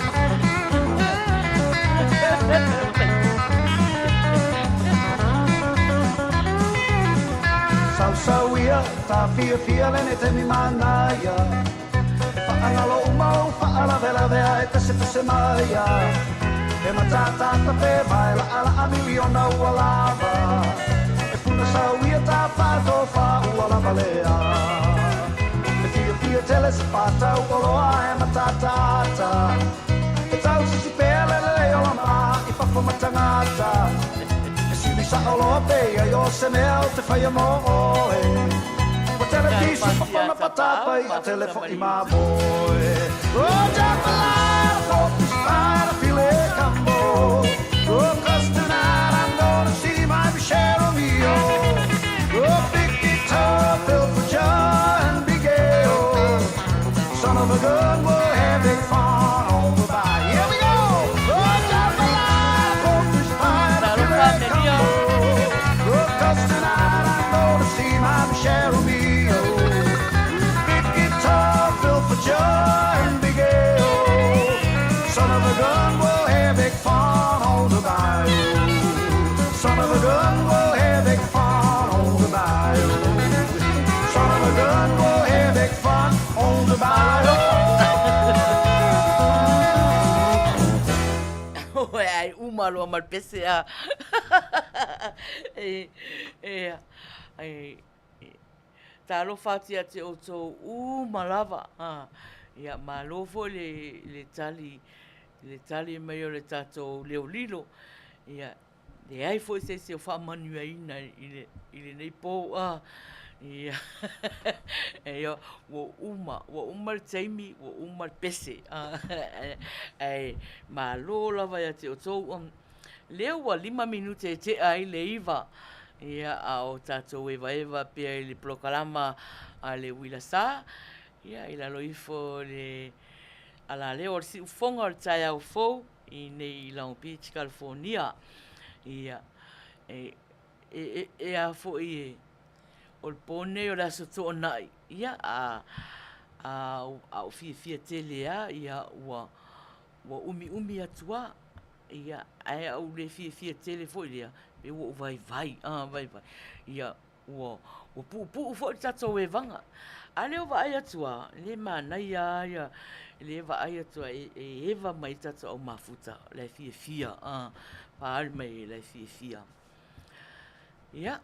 Sausau ia, tāfiafia lenei taimi manaia. E faagalo uma ou faalavelave a e pesepese mai a. E matatata pe vai laʻalaʻa miliona ua lava. E puna sau ia tafatōfā ua lava lea. E fiafia tele se patau oloa e matatata. E tausisi pea le lelei o lana i fafo ma tagata. E sili sao loa pe i ai o se mea ou te faia mō oe. Ua tele pisu papana patapai a tele fo'i mamoe. Oh, jambalaya, pork fish pie and a filet gumbo. Oh, 'cause tonight I'm gonna see my Michelle Romeo. Oh, big guitar built for John and Big Ale. Son of a gun, we'll have big fun on the bayou. Here we go! Oh, jambalaya, pork fish pie and a filet gumbo. Oh, 'cause tonight I'm gonna see my Michelle Romeo. Big guitar built for John and Big Ale. Son of a gun, we'll have big fun on the bayou. Son of a gun, we'll have big fun on the bayou. Son of a gun, we'll have big fun on the bayou. Oe ai uma loa ma le pese a. E, e, e, talofa atu ia te outou uma lava. Ha. Ia, malo foi le, le tali, le tali mai o le tatou leo lilo. Ia, leai foi se isi o faamanuiaina i le, i lenei pō. A, ia, ia, ua uma, ua uma le taimi, ua uma le pese. A, ae malo lava ia te outou. Lea ua 5 minute e tea ai le 9, ia, a o tatou evaeva pea i le polokalama a le Uila Sa, ia, i lalo ifo o le alaleo o le siufofoga o le taeao fou i nei i Long Beach, California. Ia, e, e, e, e a foi e, o le pō nei o le Aso Toonai, ia, a, a, a ou fiafia tele lava, ia, ua, ua umiumi atu lava, ia, ae a ou le fiafia tele foi lea, pei ua ou vaivai, a, vaivai, ia, ua, ua puupuu foi le tatou evaga. A lea ua vaai atu lava, le manaia lava ia, le vaai atu lava e, e eva mai ai tatou au mafuta, o la e fiafia, a, faaali mai o la e fiafia. Ia.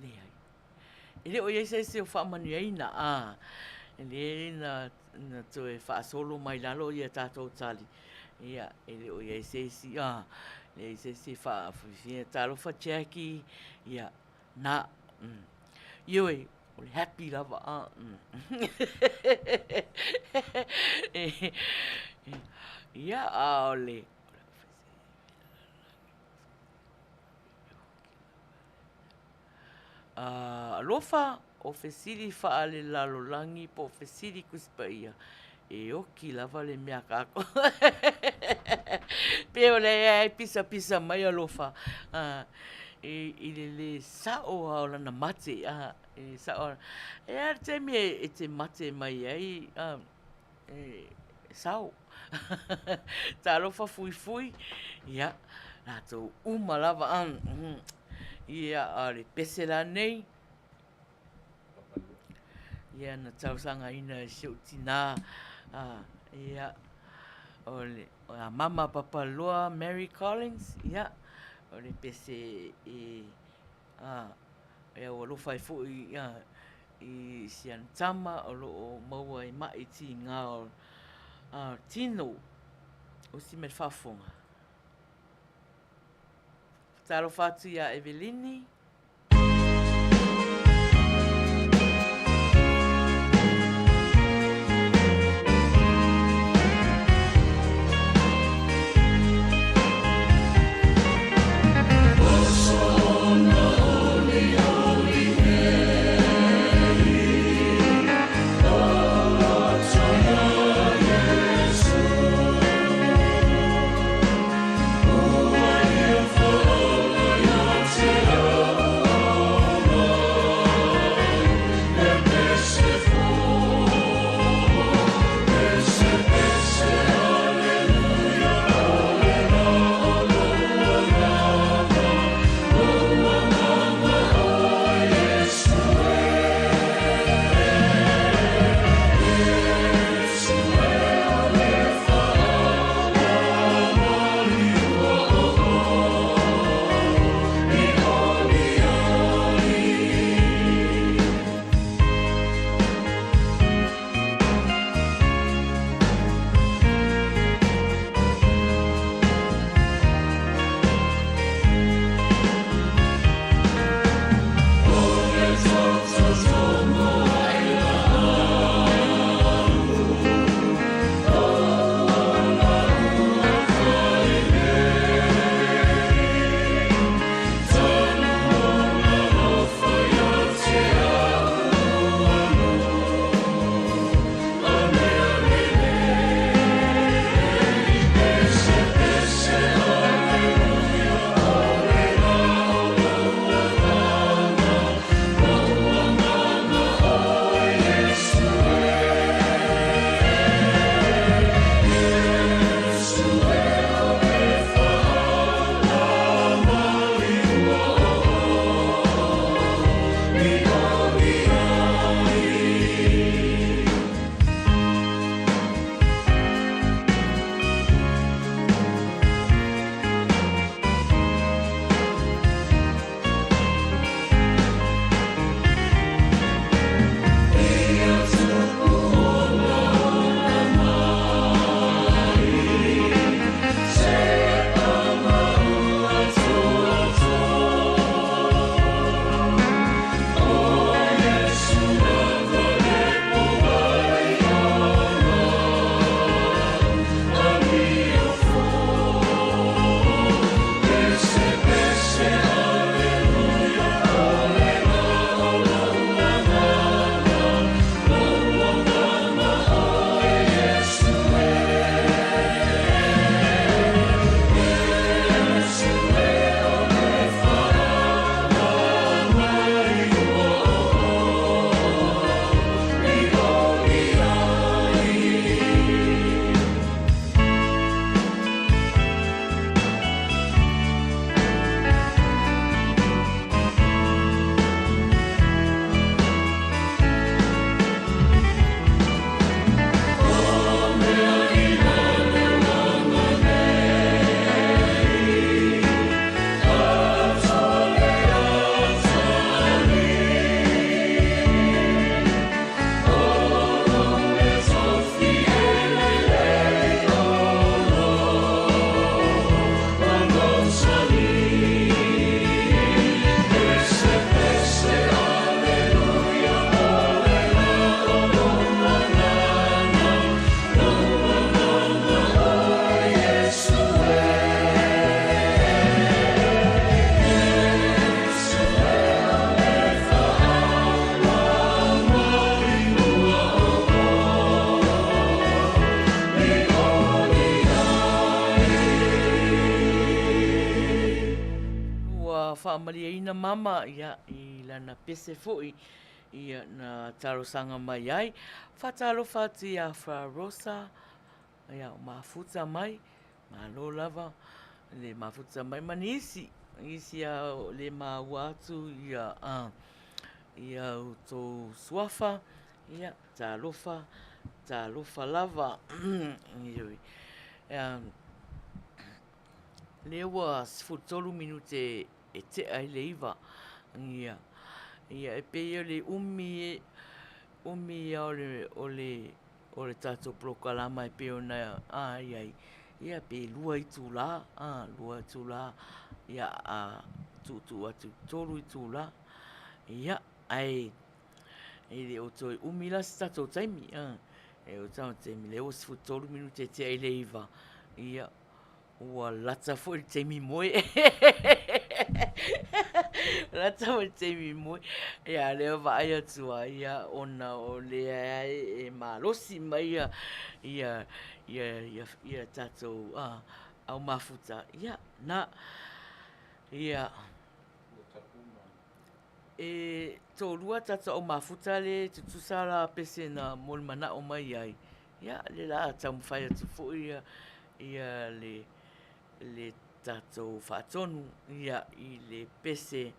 Leai. E le o i ai se isi o faamanuiaina, a, e le na, na toe faasolo mai lalo ia tatou tali. Ia, e le o i ai se isi, a, leai se isi e faafiafia. Talofa Jackie, ia, na, mm. Ioe, o le happy lava, a, mm. Ia, a o le, Alofa, o fesili faalelalolagi po o fesili Tusi Paia, e oki lava le mea a kākou. Pei o lea e pisapisa mai alofa i, i le lē sa'o lava o lana mate, i le sa'o. E a le taimi e te mate mai ai, e sao. Talofa fuifui, ia, latou uma lava, ia, a o le pese la nei, ia, na talosagaina e si ou tinā, ia, o le, a Mama Papaloa Mary Collins, ia, o le pese e, a. Ia ua alofa ai foi ia i si ana tama o lo o maua i maʻi tiga o tino. Usi mai le faafofoga. Talofa atu iā Evelini. Ua faamalieina mama ia i lana pese foi ia na talosaga mai ai. Faatalofa atu ia Fra Rosa ia o mafuta mai, malo lava le mafuta mai ma nisi, nisi a le maua atu ia a ia outou suafa, ia talofa, talofa lava. Ioe. Lea ua 13 minute e tea ai le 9. Ia. Ia, e pei o le umi e, umi ia o le, o le, o le tatou polokalama e pei ona a i ai, ia pe 2 itula, a, 2 itula, ia a tuutuu atu i 3 itula. Ia, ae e le o toe umi la se tatou taimi, a, e o tatou taimi lea ua 13 minute e tea i le 9, ia, Ua lata foi le taimi moe. Lata foi le taimi moe. Ia, lea vaai atu a, ia, ona o lea e malosi mai ia, ia, ia, ia, ia tatou au mafuta. Ia, na, ia, e toalua tatou au mafuta lea e tutusa la pese na molimanaʻo mai ai, Ia, lea la a taumafai atu foi ia, ia le, le tatou faatonu ia, i le pese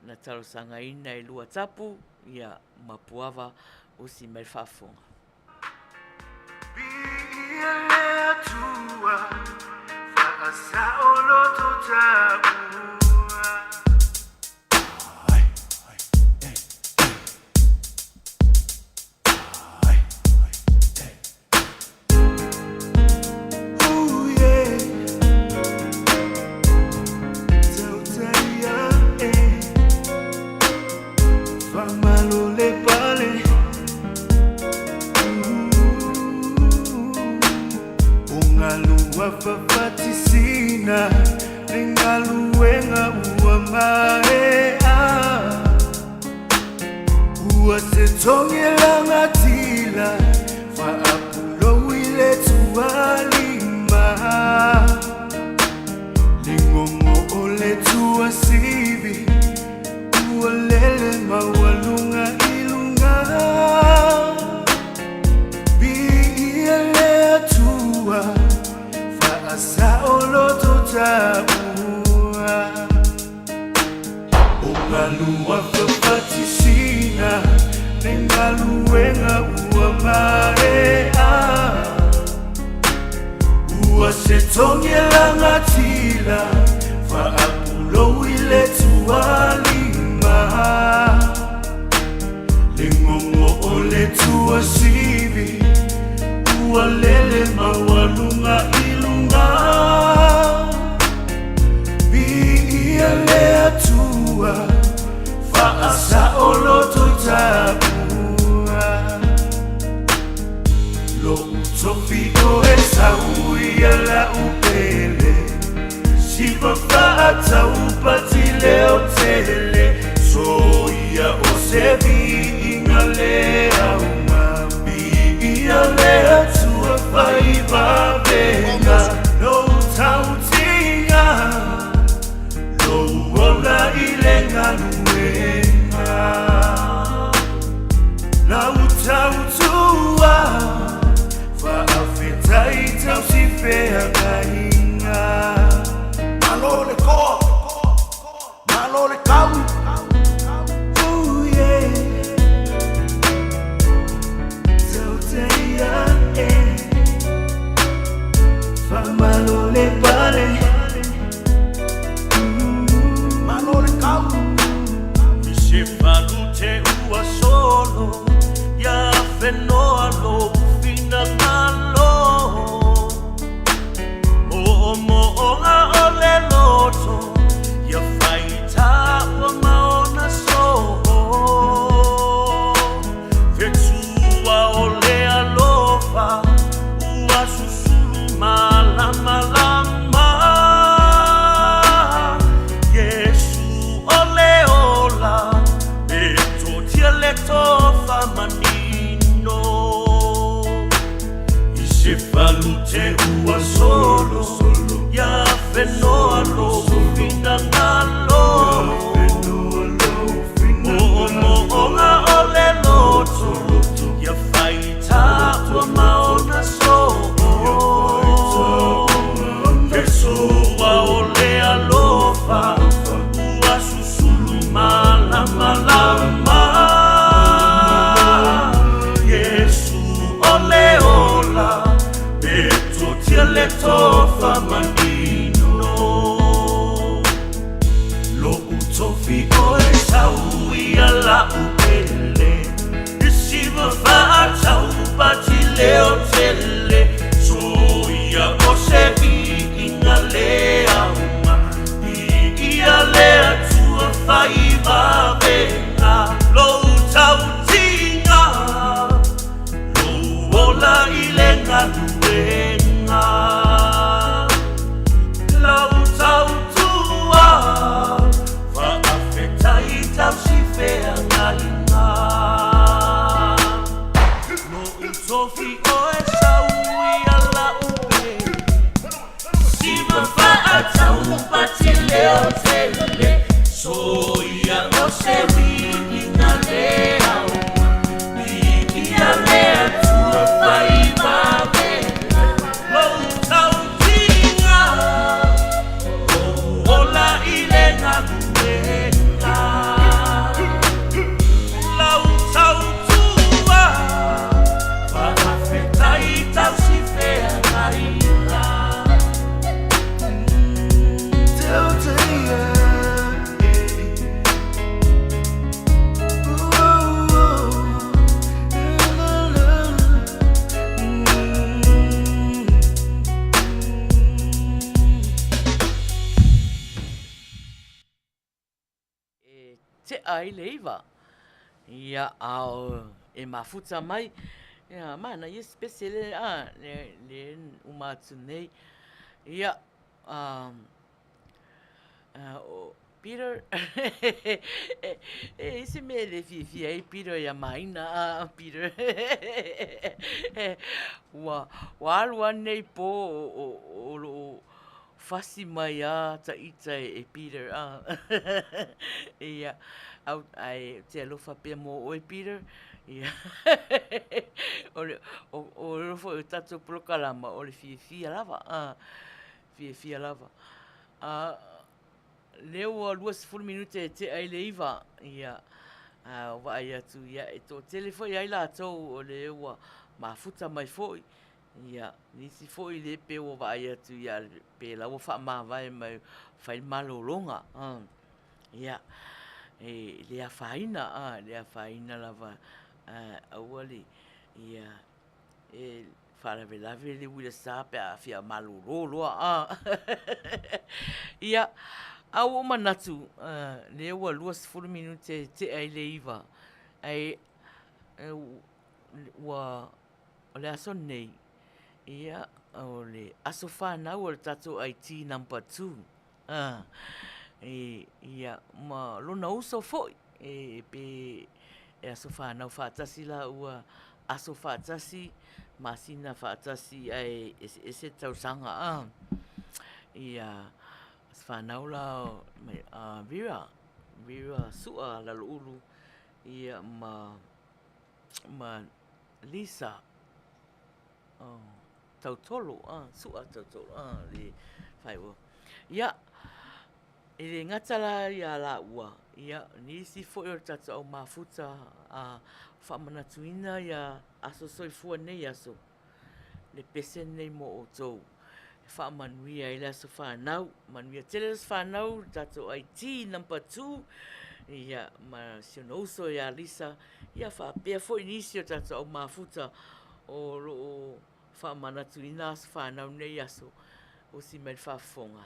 na talosagaina e Luatapu ia, ma Puava usi mai le faafofoga. Viia le Atua, faasaoloto taua. Ua se togelaga tila faapulou i le tualima Ligogo o le tuasivi ua lele maualuga i luga Viia le Atua faasaoloto taua O galua fafatisina le galuega ua maea Ua se togelaga tila faapulou i le tualima Ligogo o le tuasivi ua lele maualuga i luga Viia le Atua, faasaoloto i taua. Lou tofi o Esau ia lau pele, siva faataupati leo tele, so ia o se viiga le auga. Viia le Atua faivavega, lou tautiga, lou ola i le galuega. Lau tautua, faafetai tausifeagaiga. Malo le koa, malo le kau. Ooh, yeah. Tauteia, eh. Faamalo le pale. Malo le kau. Isefalute ua solo ia fenoa lou finagalo Moomooga o le loto ia faitaua ma ona soo Fetua o le alofa ua susulu malamalama Iesu o le ola e totia le tofa manino I se falute ua solo ia fenoa lou finagalo Moomooga o le loto ia faitaua ma ona soo Fesoa o le alofa ua susulu malamalama Iesu o le ola e totia le tofa manino Lou tofi o Esau ia la'u pele I siva fa'atau patileo tele Soia o se vi'iga lē aoga Vi'ia le Atua fa'ivavega Lou tautiga Lou ola i le galuega Lau tautua Faafetai tausi feagaiga Lo'u tofi oe sauia la'u pele Siva fa'atau patileo tele Soia o se vi'iga lē aoga Vi'ia le Atua fa'ivavega Lou tautiga Lou ola i le galuega Lau tautua Faafetai tausi feagaiga E tea ai le iva. Ia, a o e mafuta mai, ia, manaia se pese le, a, le, le uma atu nei. Ia, a, o Peter, e i se mea e le fiafia ai Peter ia Maina, a, Peter. Ua, ua alu lava lenei po o, o, o loo fasi mai a ta ita e Peter, a. Ia, au, ae ou te alofa pea mo oe Peter. Ia, o le, o, o le foi o tatou polokalama, o le fiafia lava, a, fiafia lava. A, lea ua 20 minute e tea i le 9, ia, a vaai atu, ia, e toatele foi ai latou o lea ua mafuta mai foi, ia, nisi foi le pe ua vaai atu, ia, pe la ua faamavae mai, fai le malologa, a, ia, e le afaina, a, e le afaina lava, a, aua le, ia, e faalavelave le uila sa pe a fia malolo loa a. Ia, a ua ou manatu, lea ua 20 minute e tea i le 9, ae ua, o le aso lenei, ia, o le aso fanau o le tatou IT number 2. Ia, ma lona uso foi, e pe e aso fanau faatasi lāua, aso faatasi, masina faatasi, ae eseese tausaga. Ia, aso fanau la o Vera, Vera Sua Laloulu, ia ma Lisa Tautolo, Sua Tautolo, le faaiuga. Ia, e le gata la iā lāua, ia, nisi foi o le tatou au mafuta a faamanatuina ia aso soifua nei aso, le pese lenei mo outou e faamanuia ai le aso fanau. Manuia tele le aso fanau le tatou IT number 2, ia, ma si ona uso ia Lisa, ia faapea foi nisi o tatou au mafuta o lo o faamanatuina aso fanau nei aso, osi mai le faafofoga.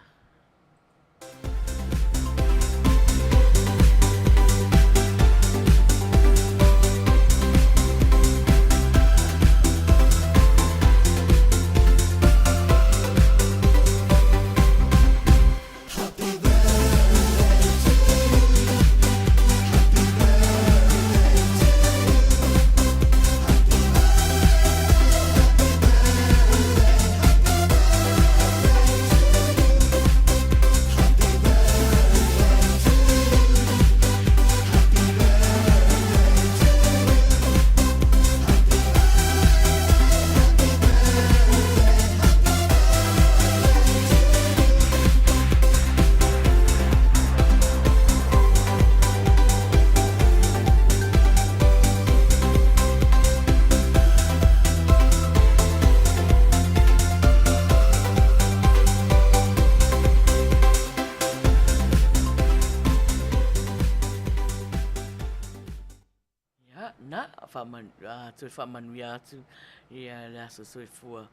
Na, toe faamanuia atu ia le aso soifua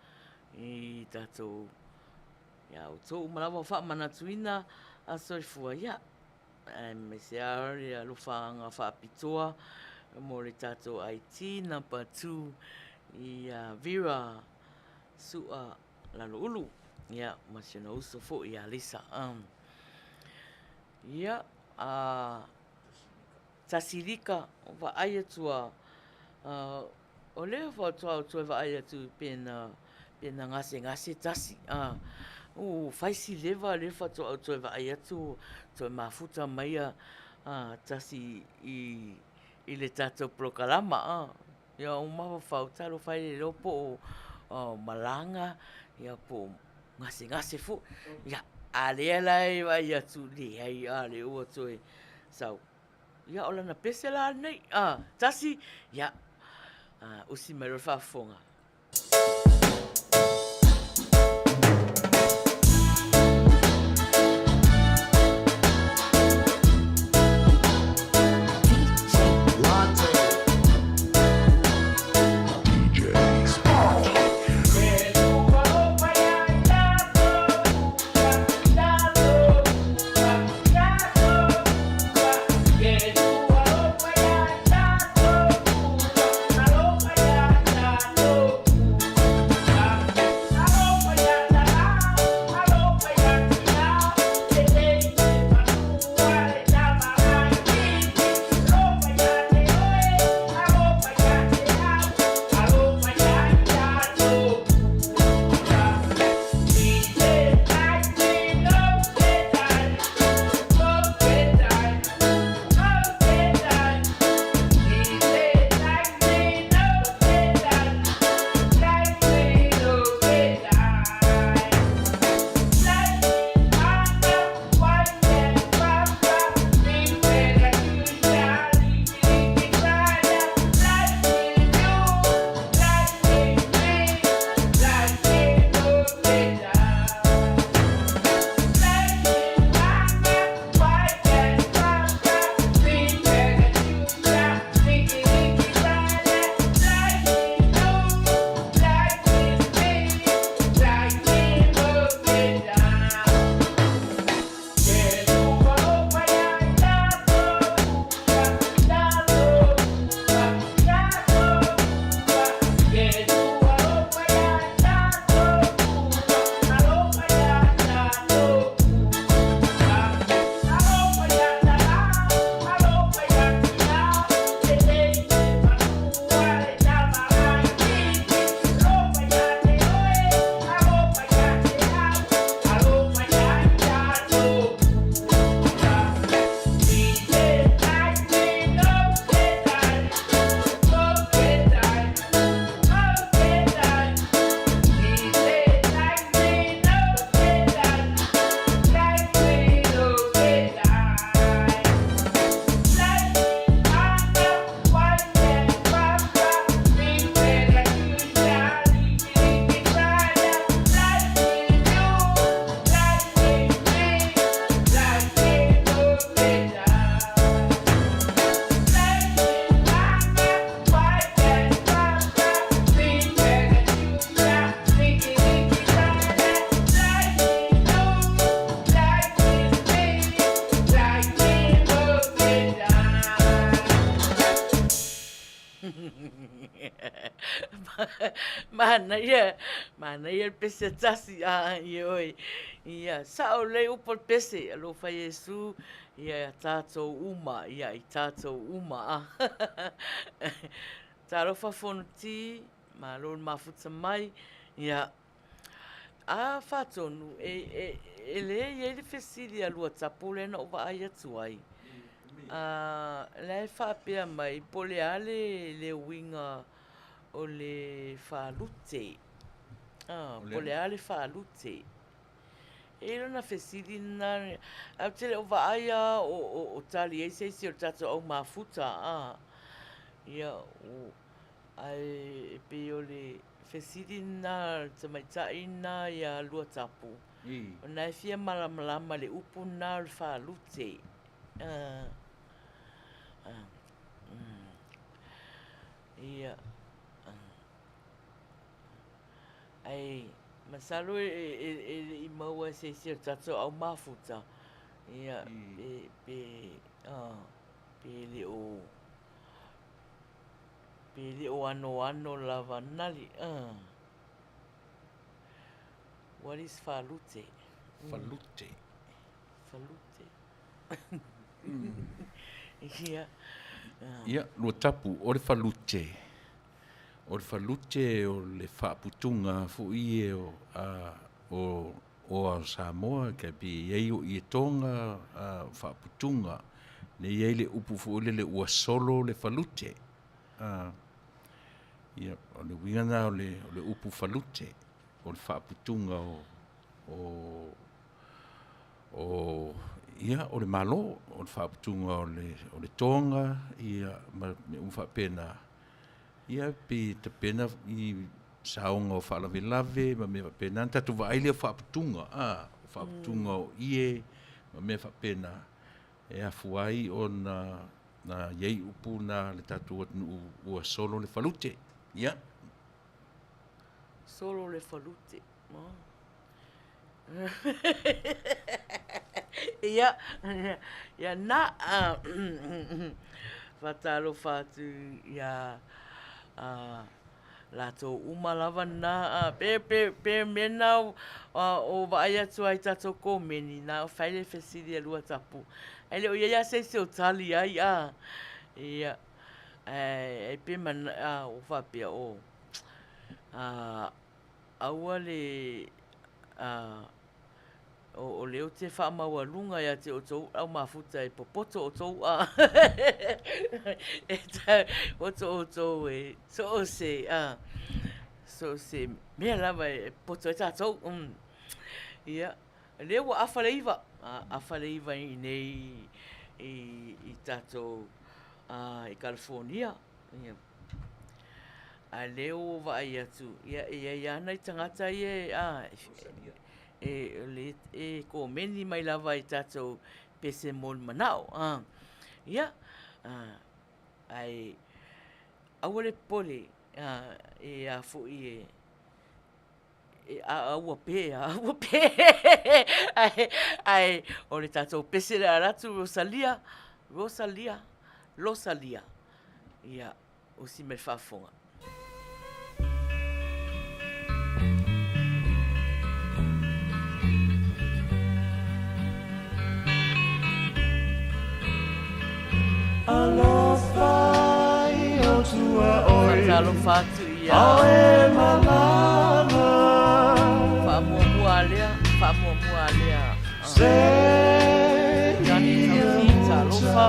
i tatou ia outou uma lava o faamanatuina aso soifua, ia, aemaise lava le alofaaga faapitoa mo le tatou IT number 2 ia Vera Sua Laloulu, ia, ma si ona uso foi ia Lisa. Ia, a Tasilika, vaai atu a, o lea faatoa ou toe vaai atu pe na, pe na gasegase tasi, a, ua fai si leva lea faatoa ou toe vaai atu toe mafuta mai a Tasi i, i le tatou polokalama, a. Ia ua mafaufau, talofa e le iloa po o malaga, ia po o gasegase foi. Ia, a lea la e vaai atu, leai a lea ua toe sau. Ia, o lana pese la lenei. A, tasi, ia, usi mai loa le faafofoga. Manaia, manaia le pese tasi, a, ioe. Ia, sao lelei upu o le pese, alofa Iesu, ia tatou uma, ia i tatou uma, a. Talofa Fonoti, malo le mafuta mai, ia. A faatonu, e, e, e lē i ai le fesili a Luatapu lea na ou vaai atu ai. A, la e faapea mai, po o le a le, le uiga o le faalute. A, po o le a le faalute. E i ai lona fesili lena, ae ou te le o vaai lava o, o, o tali ai se isi o le tatou au mafuta, a. Ia, o, Ae e pei o le fesili lena a le tamaitai lena ia Luatapu, o lena e fia malamalama i le upu lena o le faalute. Ia. Ae masalo e e e le i maua e se isi o tatou au mafuta, ia pe pe pe le o pe le o anoano lava nali. What is falute? Falute. Falute. Ia. Ia, Luatapu, o le falute, o le falute o le faaputuga foi ie o a o o a Samoa kai pe i ai o ie tonga a faaputuga, le i ai le upu foi lele ua solo le falute. A, ia, o le uiga na o le, o le upu falute, o le faaputuga o, o, o, ia, o le Malo, o le faaputuga o le, o le toga, ia, ma mea uma faapena. Ia, pe tapena i saoga o faalavelave ma mea faapena, ona tatou vaai lea o faaputuga, a, o faaputuga o ie ma mea faapena, e afua ai ona na i ai upu na a le tatou atunuu ua solo le falute. Ia. Solo le falute. Ia, ia na, faatalofa atu ia latou uma lava na, pe, pe, pe mea na o vaai atu ai tatou komeni, na o fai le fesili a Luatapu. Ae le o i ai lava se isi o tali ai, a. Ia, ae pe mana, a, ua faapea, o, a, Aua le, a, o, o lea ou te faamaualuga ia te outou au mafuta e popoto outou, a, e poto outou e so o se, a, so o se mea lava e poto ai tatou. Ia, lea ua afa le iva, a, afa le iva i nei i, i tatou, a, i California. Ia. A lea ua vaai atu, ia e i ai lava nai tagata ia e, a, e, e, e komeni mai lava i tatou pese mo le manao. A, ia, a, ae aua le popole, a, e a foi e, e a, aua pe, a, aua pe, ae, ae o le tatou pese le a alu atu Rosalia, Rosalia, Rosalia, ia, usi mai le faafofoga. Alofa i o tua oi. Faatalofa atu ia. Ae malama. Faamuamua lea, faamuamua lea. Se Johnny Tausi, talofa.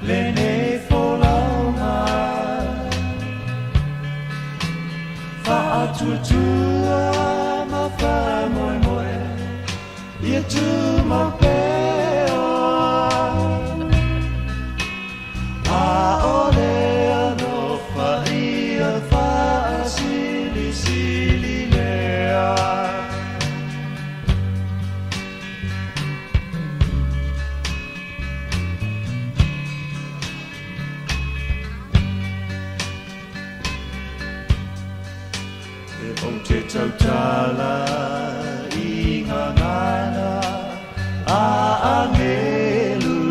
Lenei folauga. Faatuatua ma faamoemoe ia tumau pea. ʻAʻole alofa ia faasilisili lea. E ou te tautala i ngā ngana a angelu,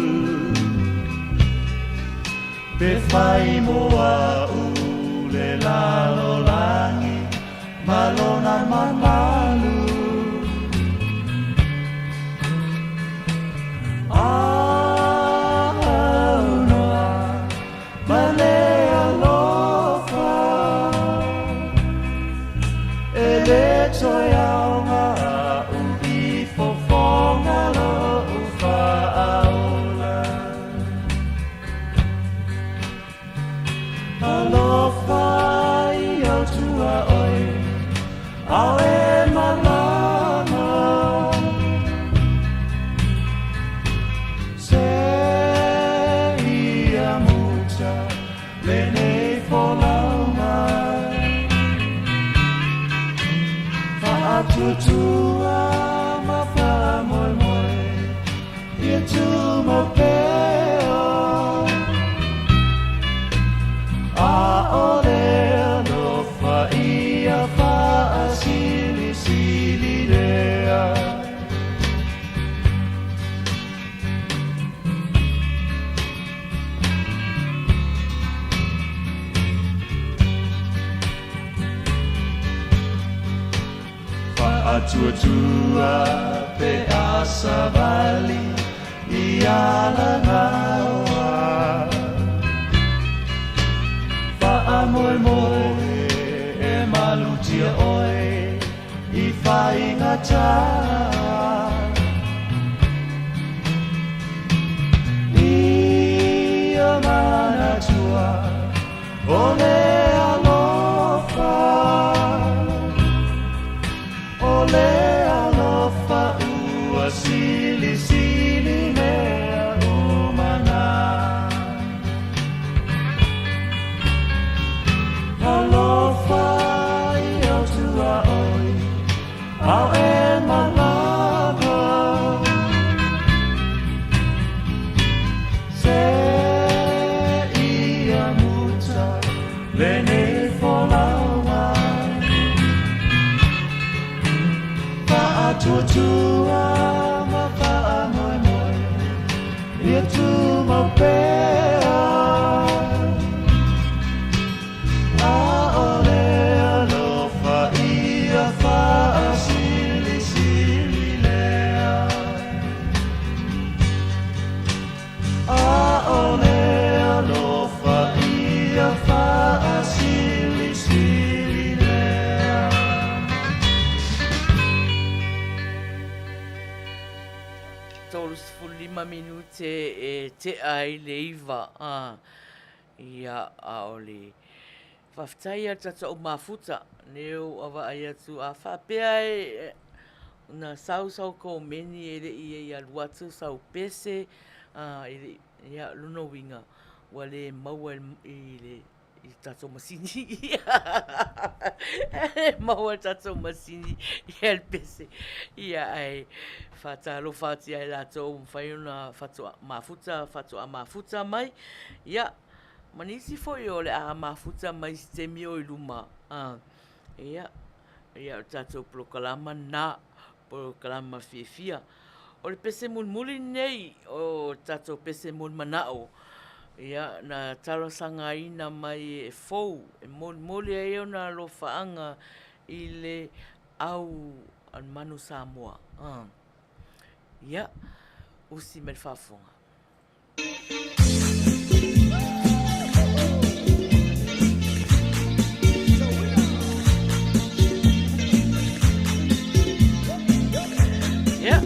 Pe whai mo a'u le lalolagi ma lona mamalu. Aunoa ma le alofa, E le toe aoga a'u i fofoga lo'u faaola. Alofa i au tuaoi, ao e malama. Se ia muta lenei folauga. Faatuatua ma faamoemoe ia tumau pea. ʻAʻole Faatuatua pe a savali i alagaoa. Faamoemoe e malutia oe i faigata. Ia manatua o le alofa, o le alofa ua silisili mea uma na. Alofa i au tuaoi, ao e malama. Se ia muta lenei folauga. Faatuatua ma faamoemoe, ia tumau pea. Aole alofa ia faasilisili lea. Aole alofa ia faasilisili lea. 35 minute e tea ai le 9 a ia a o le faafetai a le tatou mafuta lea ua vaai atu a faapea e na sau sau komeni e le i e alu atu sau pese a e le ia lona uiga ua le maua i le i le tatou masini. E maua le tatou masini ia le pese. Ia ae faatalofa atu ia i latou ua mafai ona faatoa mafuta, faatoa mafuta mai. Ia, ma nisi foi o le a mafuta mai i se taimi o i luma. Ia, ia o le tatou polokalama lena, polokalama fiafia. O le pese mulimuli lenei o le tatou pese mulimanao, ia, na talosagaina mai e Fou e molimoli ai ona alofaaga i le au a le Manu Samoa. Ia, usi mai le faafofoga. Ia.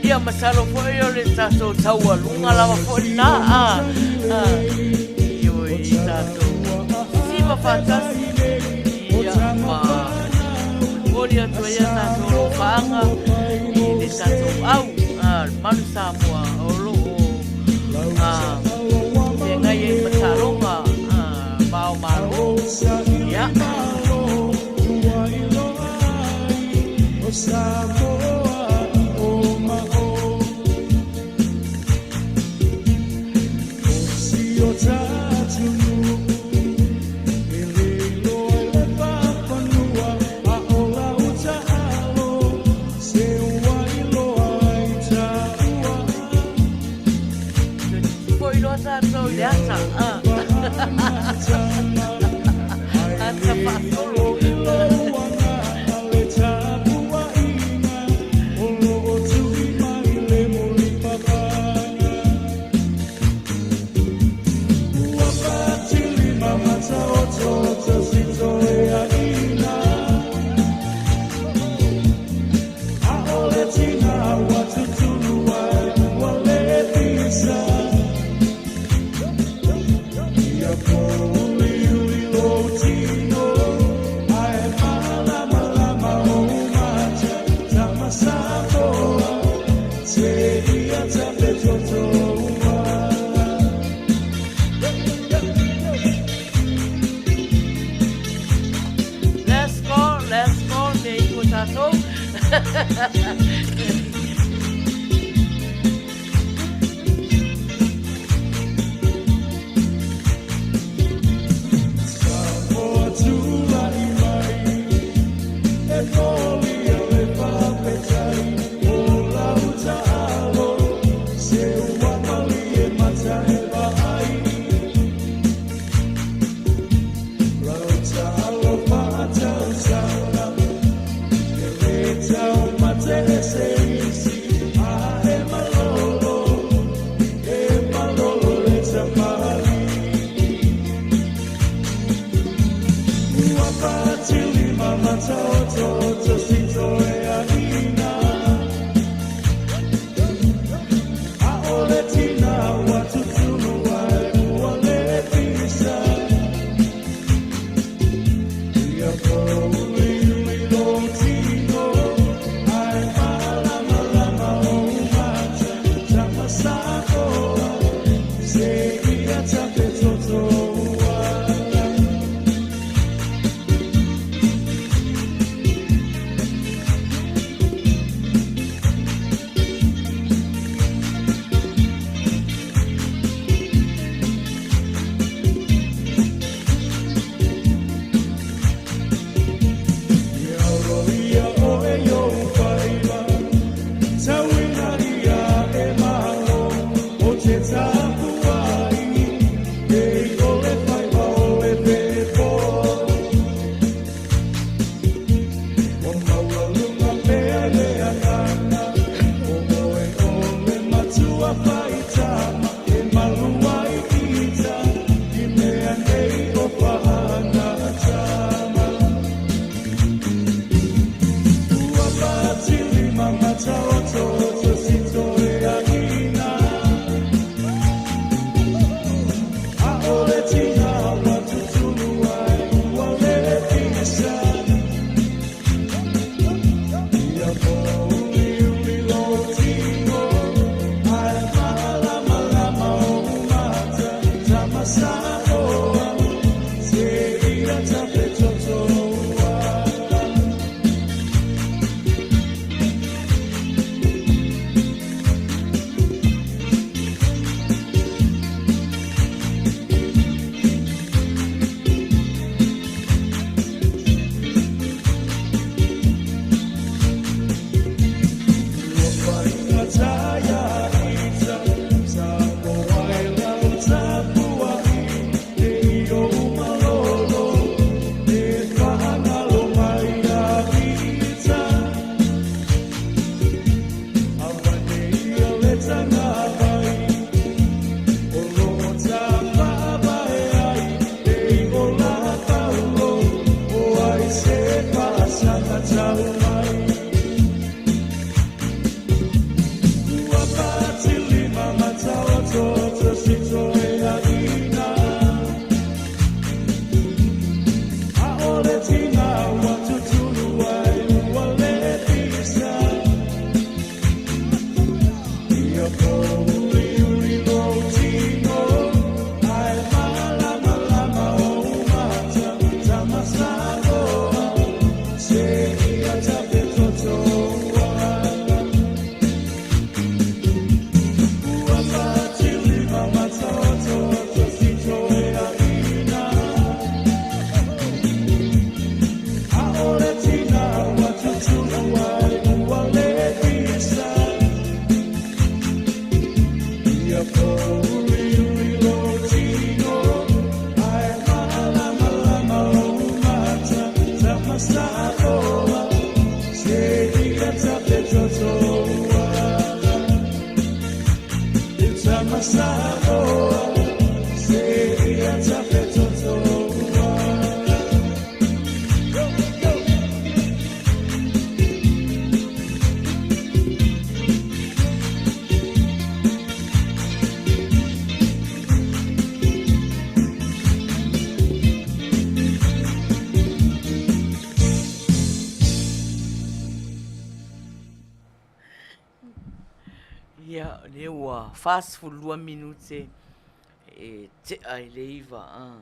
Ia, masalo foi o le tatou taualuga lava foi lena, a, a, i o i tatou siva faatasi, ia, ma molimoli atu ai a tatou alofaaga i le tatou au, a, le Manu Samoa o lo o, a, feagai ai ma taaloga, a, ma ao Malo. Ia. Foi loa tatou i le ata. Ata faatolu. Let's go, let's go, me i o tatou. Ia, lea ua 42 minute e tea i le 9.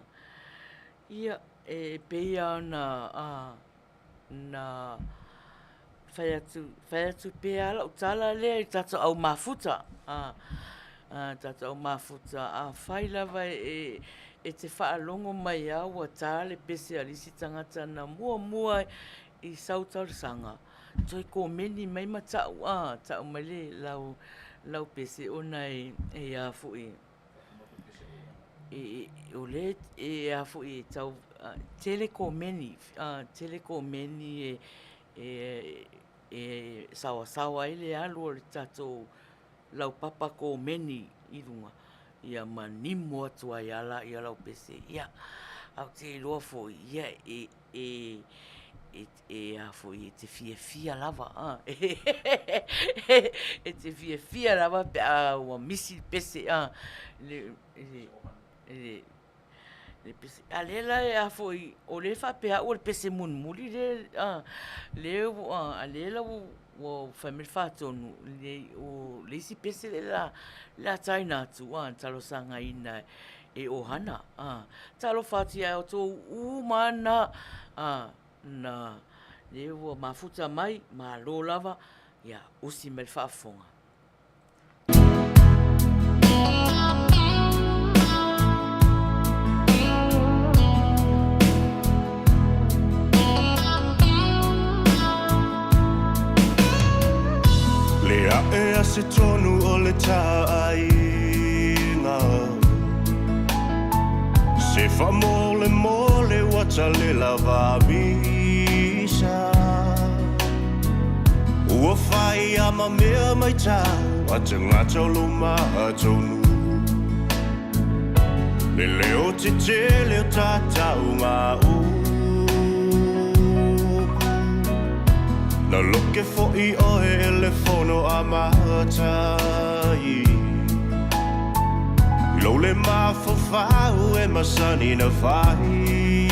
Ia, e pei lava ona na fai atu, fai atu pea lau tala lea i tatou au mafuta. Tatou au mafuta, afai lava e te faalogo mai lava ua ta le pese a le isi tagata na muamua i sau talosaga, toe komeni mai ma tau, a, tau mai le lau, lau pese ona e, e a foi, e, o lea e a foi e tau, tele komeni, a, tele komeni e, e, e saoasaoa ai le alu o le tatou laupapa komeni i luga, ia ma nimo atu ai lava laia lau pese. Ia, ae ou te iloa foi, ia, e, e, e, e a foi, e te fiafia lava, a, e te fiafia lava pe a ua misi le pese, a, le, le, le, le pese. A lea la e a foi, o lea e faapea au o le pese mulimuli lea, a, lea ua, a lea la ua, ua fai mai le faatonu, le, o le isi pese lea o le a taina atu, a, talosagaina e ʻohana, a, talofa atu iā outou uma na, a, na, lea ua mafuta mai, malo lava, ia, usi mai le faafofoga. Le aʻe a se tonu o le tāʻai. Le faamolemole ua tale lava misa. Ua fai a ma mea maitau a tagata o lo matou nuu. Le leo tetele o tatauga upu. Na loke fo'i oe e le fono amata ai. I lou le mafaufau e masani na fai.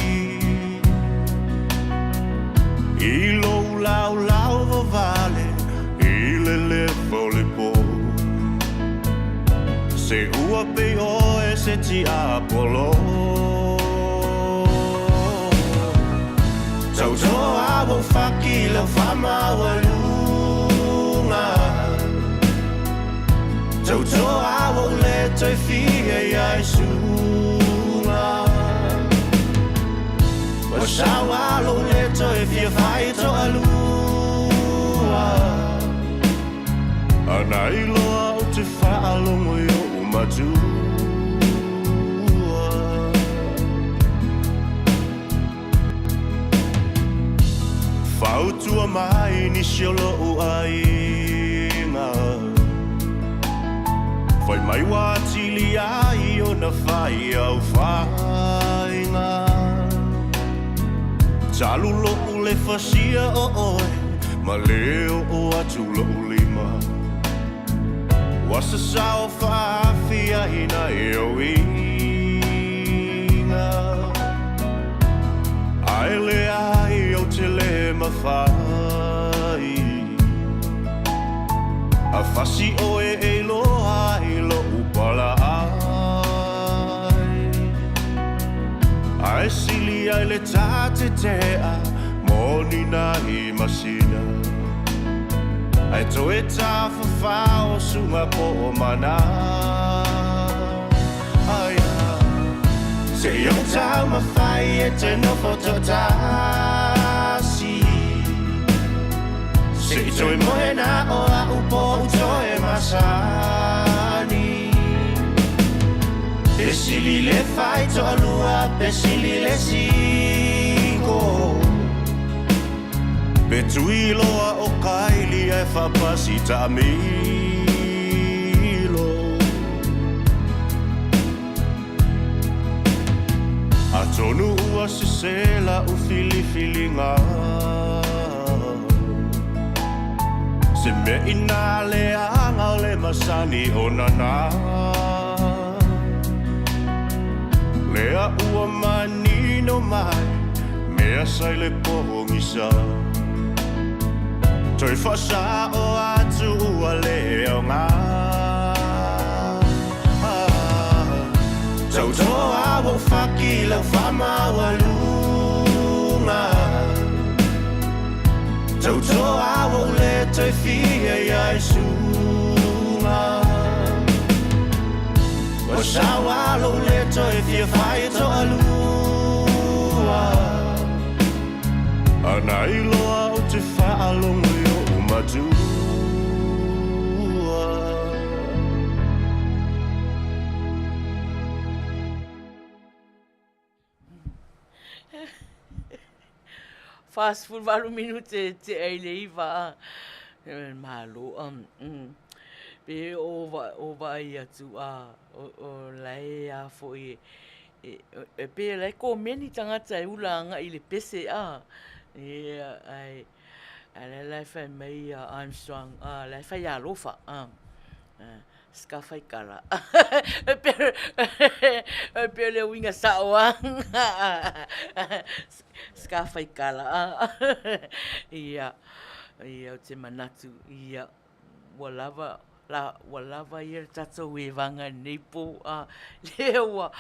I lou laolao vavale i le lefa o le po. Se ua pei oe se tiapolo. Tautoa ua ou faki i lau faamaualuga. Tautoa ua ou le toe fia ia i suga. Ua saua lou le toe fia fai toalua. Ana iloa ou te faalogo i o'u matua. Fautua mai nisi o lo'u aiga. Fai mai ua atili ai ona fai au faiga. Talu lo'u le fasia o oe ma le oo atu lo'u lima. Ua sasao faafiaina i ou iga. Ae leai ou te le mafai. A fasi oe e iloa ai lo'u palaai. Ae sili ai le ta tete'a moni nai masina. Ae toe tafafao suga po o mana. Aia. Se i ou taumafai e te nofo toatasi. Se i toe moe na o a'u po ou toe masani. Pe sili le fai toalua pe sili le siko. Pe tuiloa o kaili ae faapasi taamilo. Atonu ua sese la'u filifiliga. Se mea inā leaga o le masani ona nā. Lea ua manino mai mea sa i le pogisa. Toe faasa'o atu ua le aoga. Tautoa ua ou faki i lau faamaualuga. Tautoa ua ou le toe fia ia i suga. Ua saua lou le toe fia fai toalua. Ana iloa ou te faalogo i o'u matua. 48 minute e tea i le 9 a. Malo. Pe o o vaai atu a o la e a foi e e pei o la e komeni tagata e ula agai i le pese a. Ia ae a o la e fai mai ia Armstrong a la e fai alofa a. Ska fai kala. E pei o le uiga sao a. Ska fai kala. Ia, ia ou te manatu, ia, ua lava, la, ua lava ia le tatou evaga i lenei po, a, lea ua,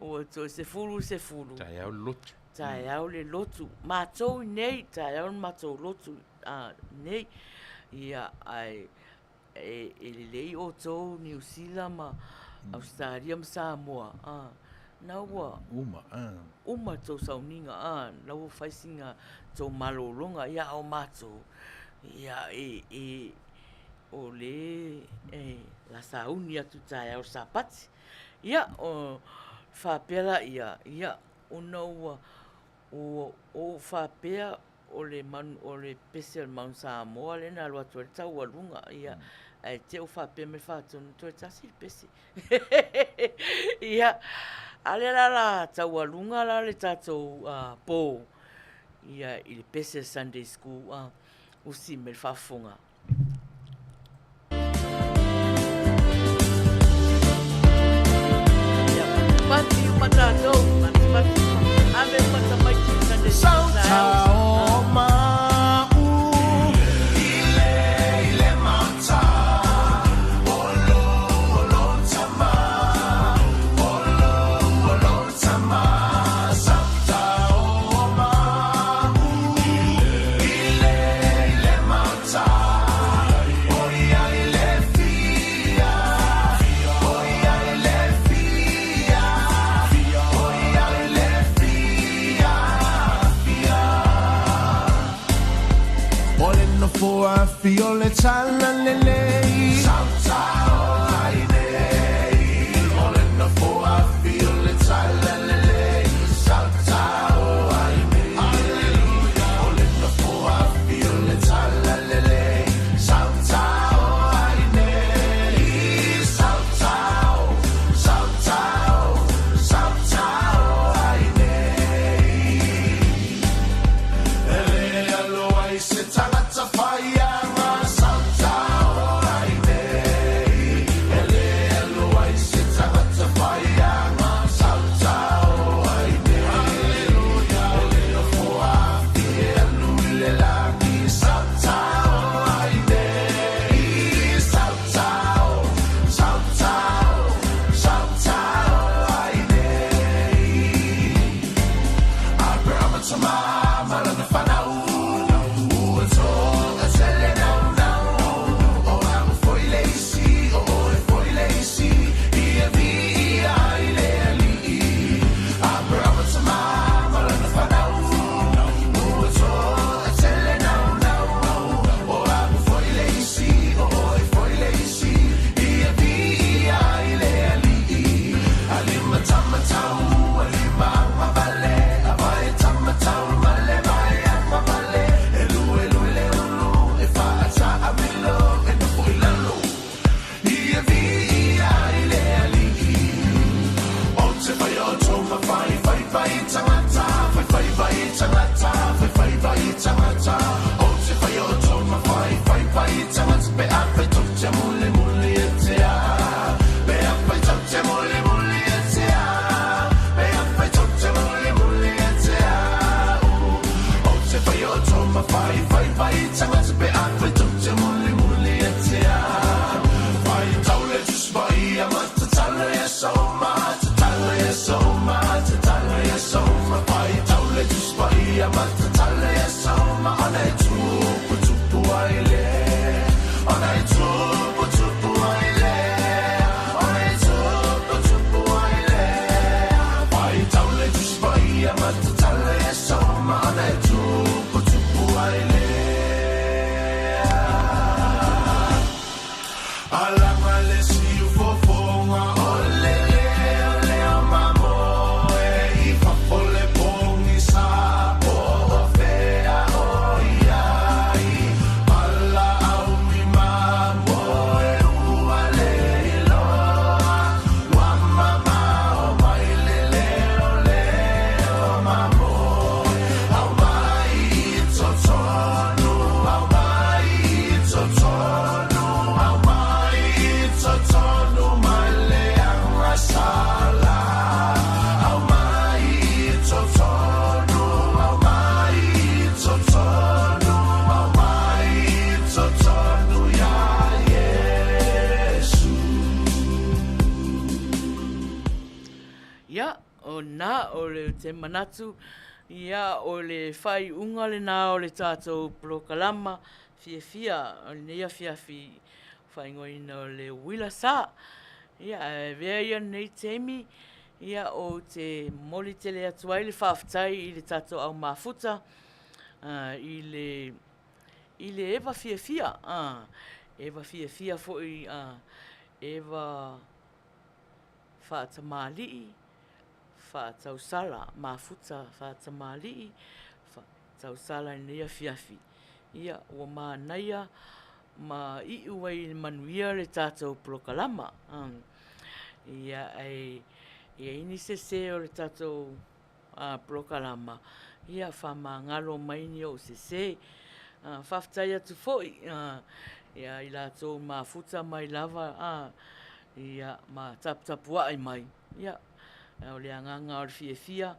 ua toe 10 i le 10. Taeao le lotu. Taeao le lotu. Matou i nei, taeao le matou lotu, a, nei. Ia, ae, E lelei outou Niu Sila ma Ausetalia ma Samoa, a, na ua uma, a. Uma tou sauniga, a, na ua fai sina tou malologa, ia, a o matou, ia, e, e, o le e la sauni atu taeao Sapati. Ia, o Faapea laia, ia, ona ua, ua ou faapea o le manu, o le pese o le Manu Samoa lea na alu atu ai le taualuga, ia, ae te i ua faapea mai le faatonu, toe tasi le pese. Ia, a o lea la o le a taualuga la le tatou po, ia, i le pese a le Sunday School, usi mai le faafofoga. Pati uma tātou, pati, pati uma. Ave uma tamaiti i Sunday School taeao. Ia, o na, o le te manatu, ia, o le faaiuga lenā o le tatou polokalama fiafia o lenei afiafi faaigoaina o le Uila Sa. Ia, ae avea ia lenei taimi, ia, ou te momoli tele atu ai le faafetai i le tatou au mafuta, i le, i le eva fiafia, eva fiafia foi, eva faatamalii. faatausala mafuta faatamalii tausala i lenei afiafi. Ia, ua manaia ma iu ai i le manuia le tatou polokalama. Ia, ae i ai ni sese o le tatou polokalama, ia faamagalo mai ni ou sese. Faafetai atu foi ia i latou mafuta mai lava ia ma taputapuai mai, ia, o le agaga o le fiafia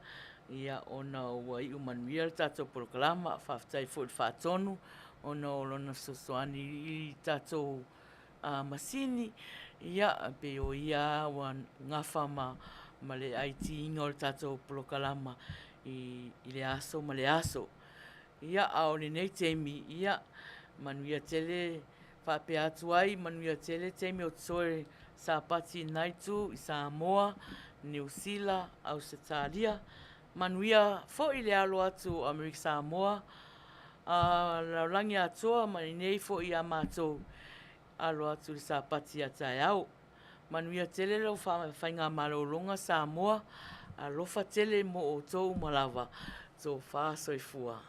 ia ona ua iu manuia le tatou polokalama. Faafetai foi i le Faatonu ona o lona fesoasoani i tatou masini, ia pei o ia lava ua gafa ma le IT ina o le tatou polokalama i lea aso ma lea aso. Ia, a o lenei taimi, ia, manuia tele faapea atu ai, manuia tele taimi o totoe Sapati i lena itu i Samoa, Niu Sila, Ausetalia. Manuia foi le alo atu o Amerika Samoa, a le lalolagi atoa ma i inei foi ia matou alo atu i le Sapati a taeao. Manuia tele lau faigamalologa Samoa, alofa tele mo outou uma lava. Tofa soifua.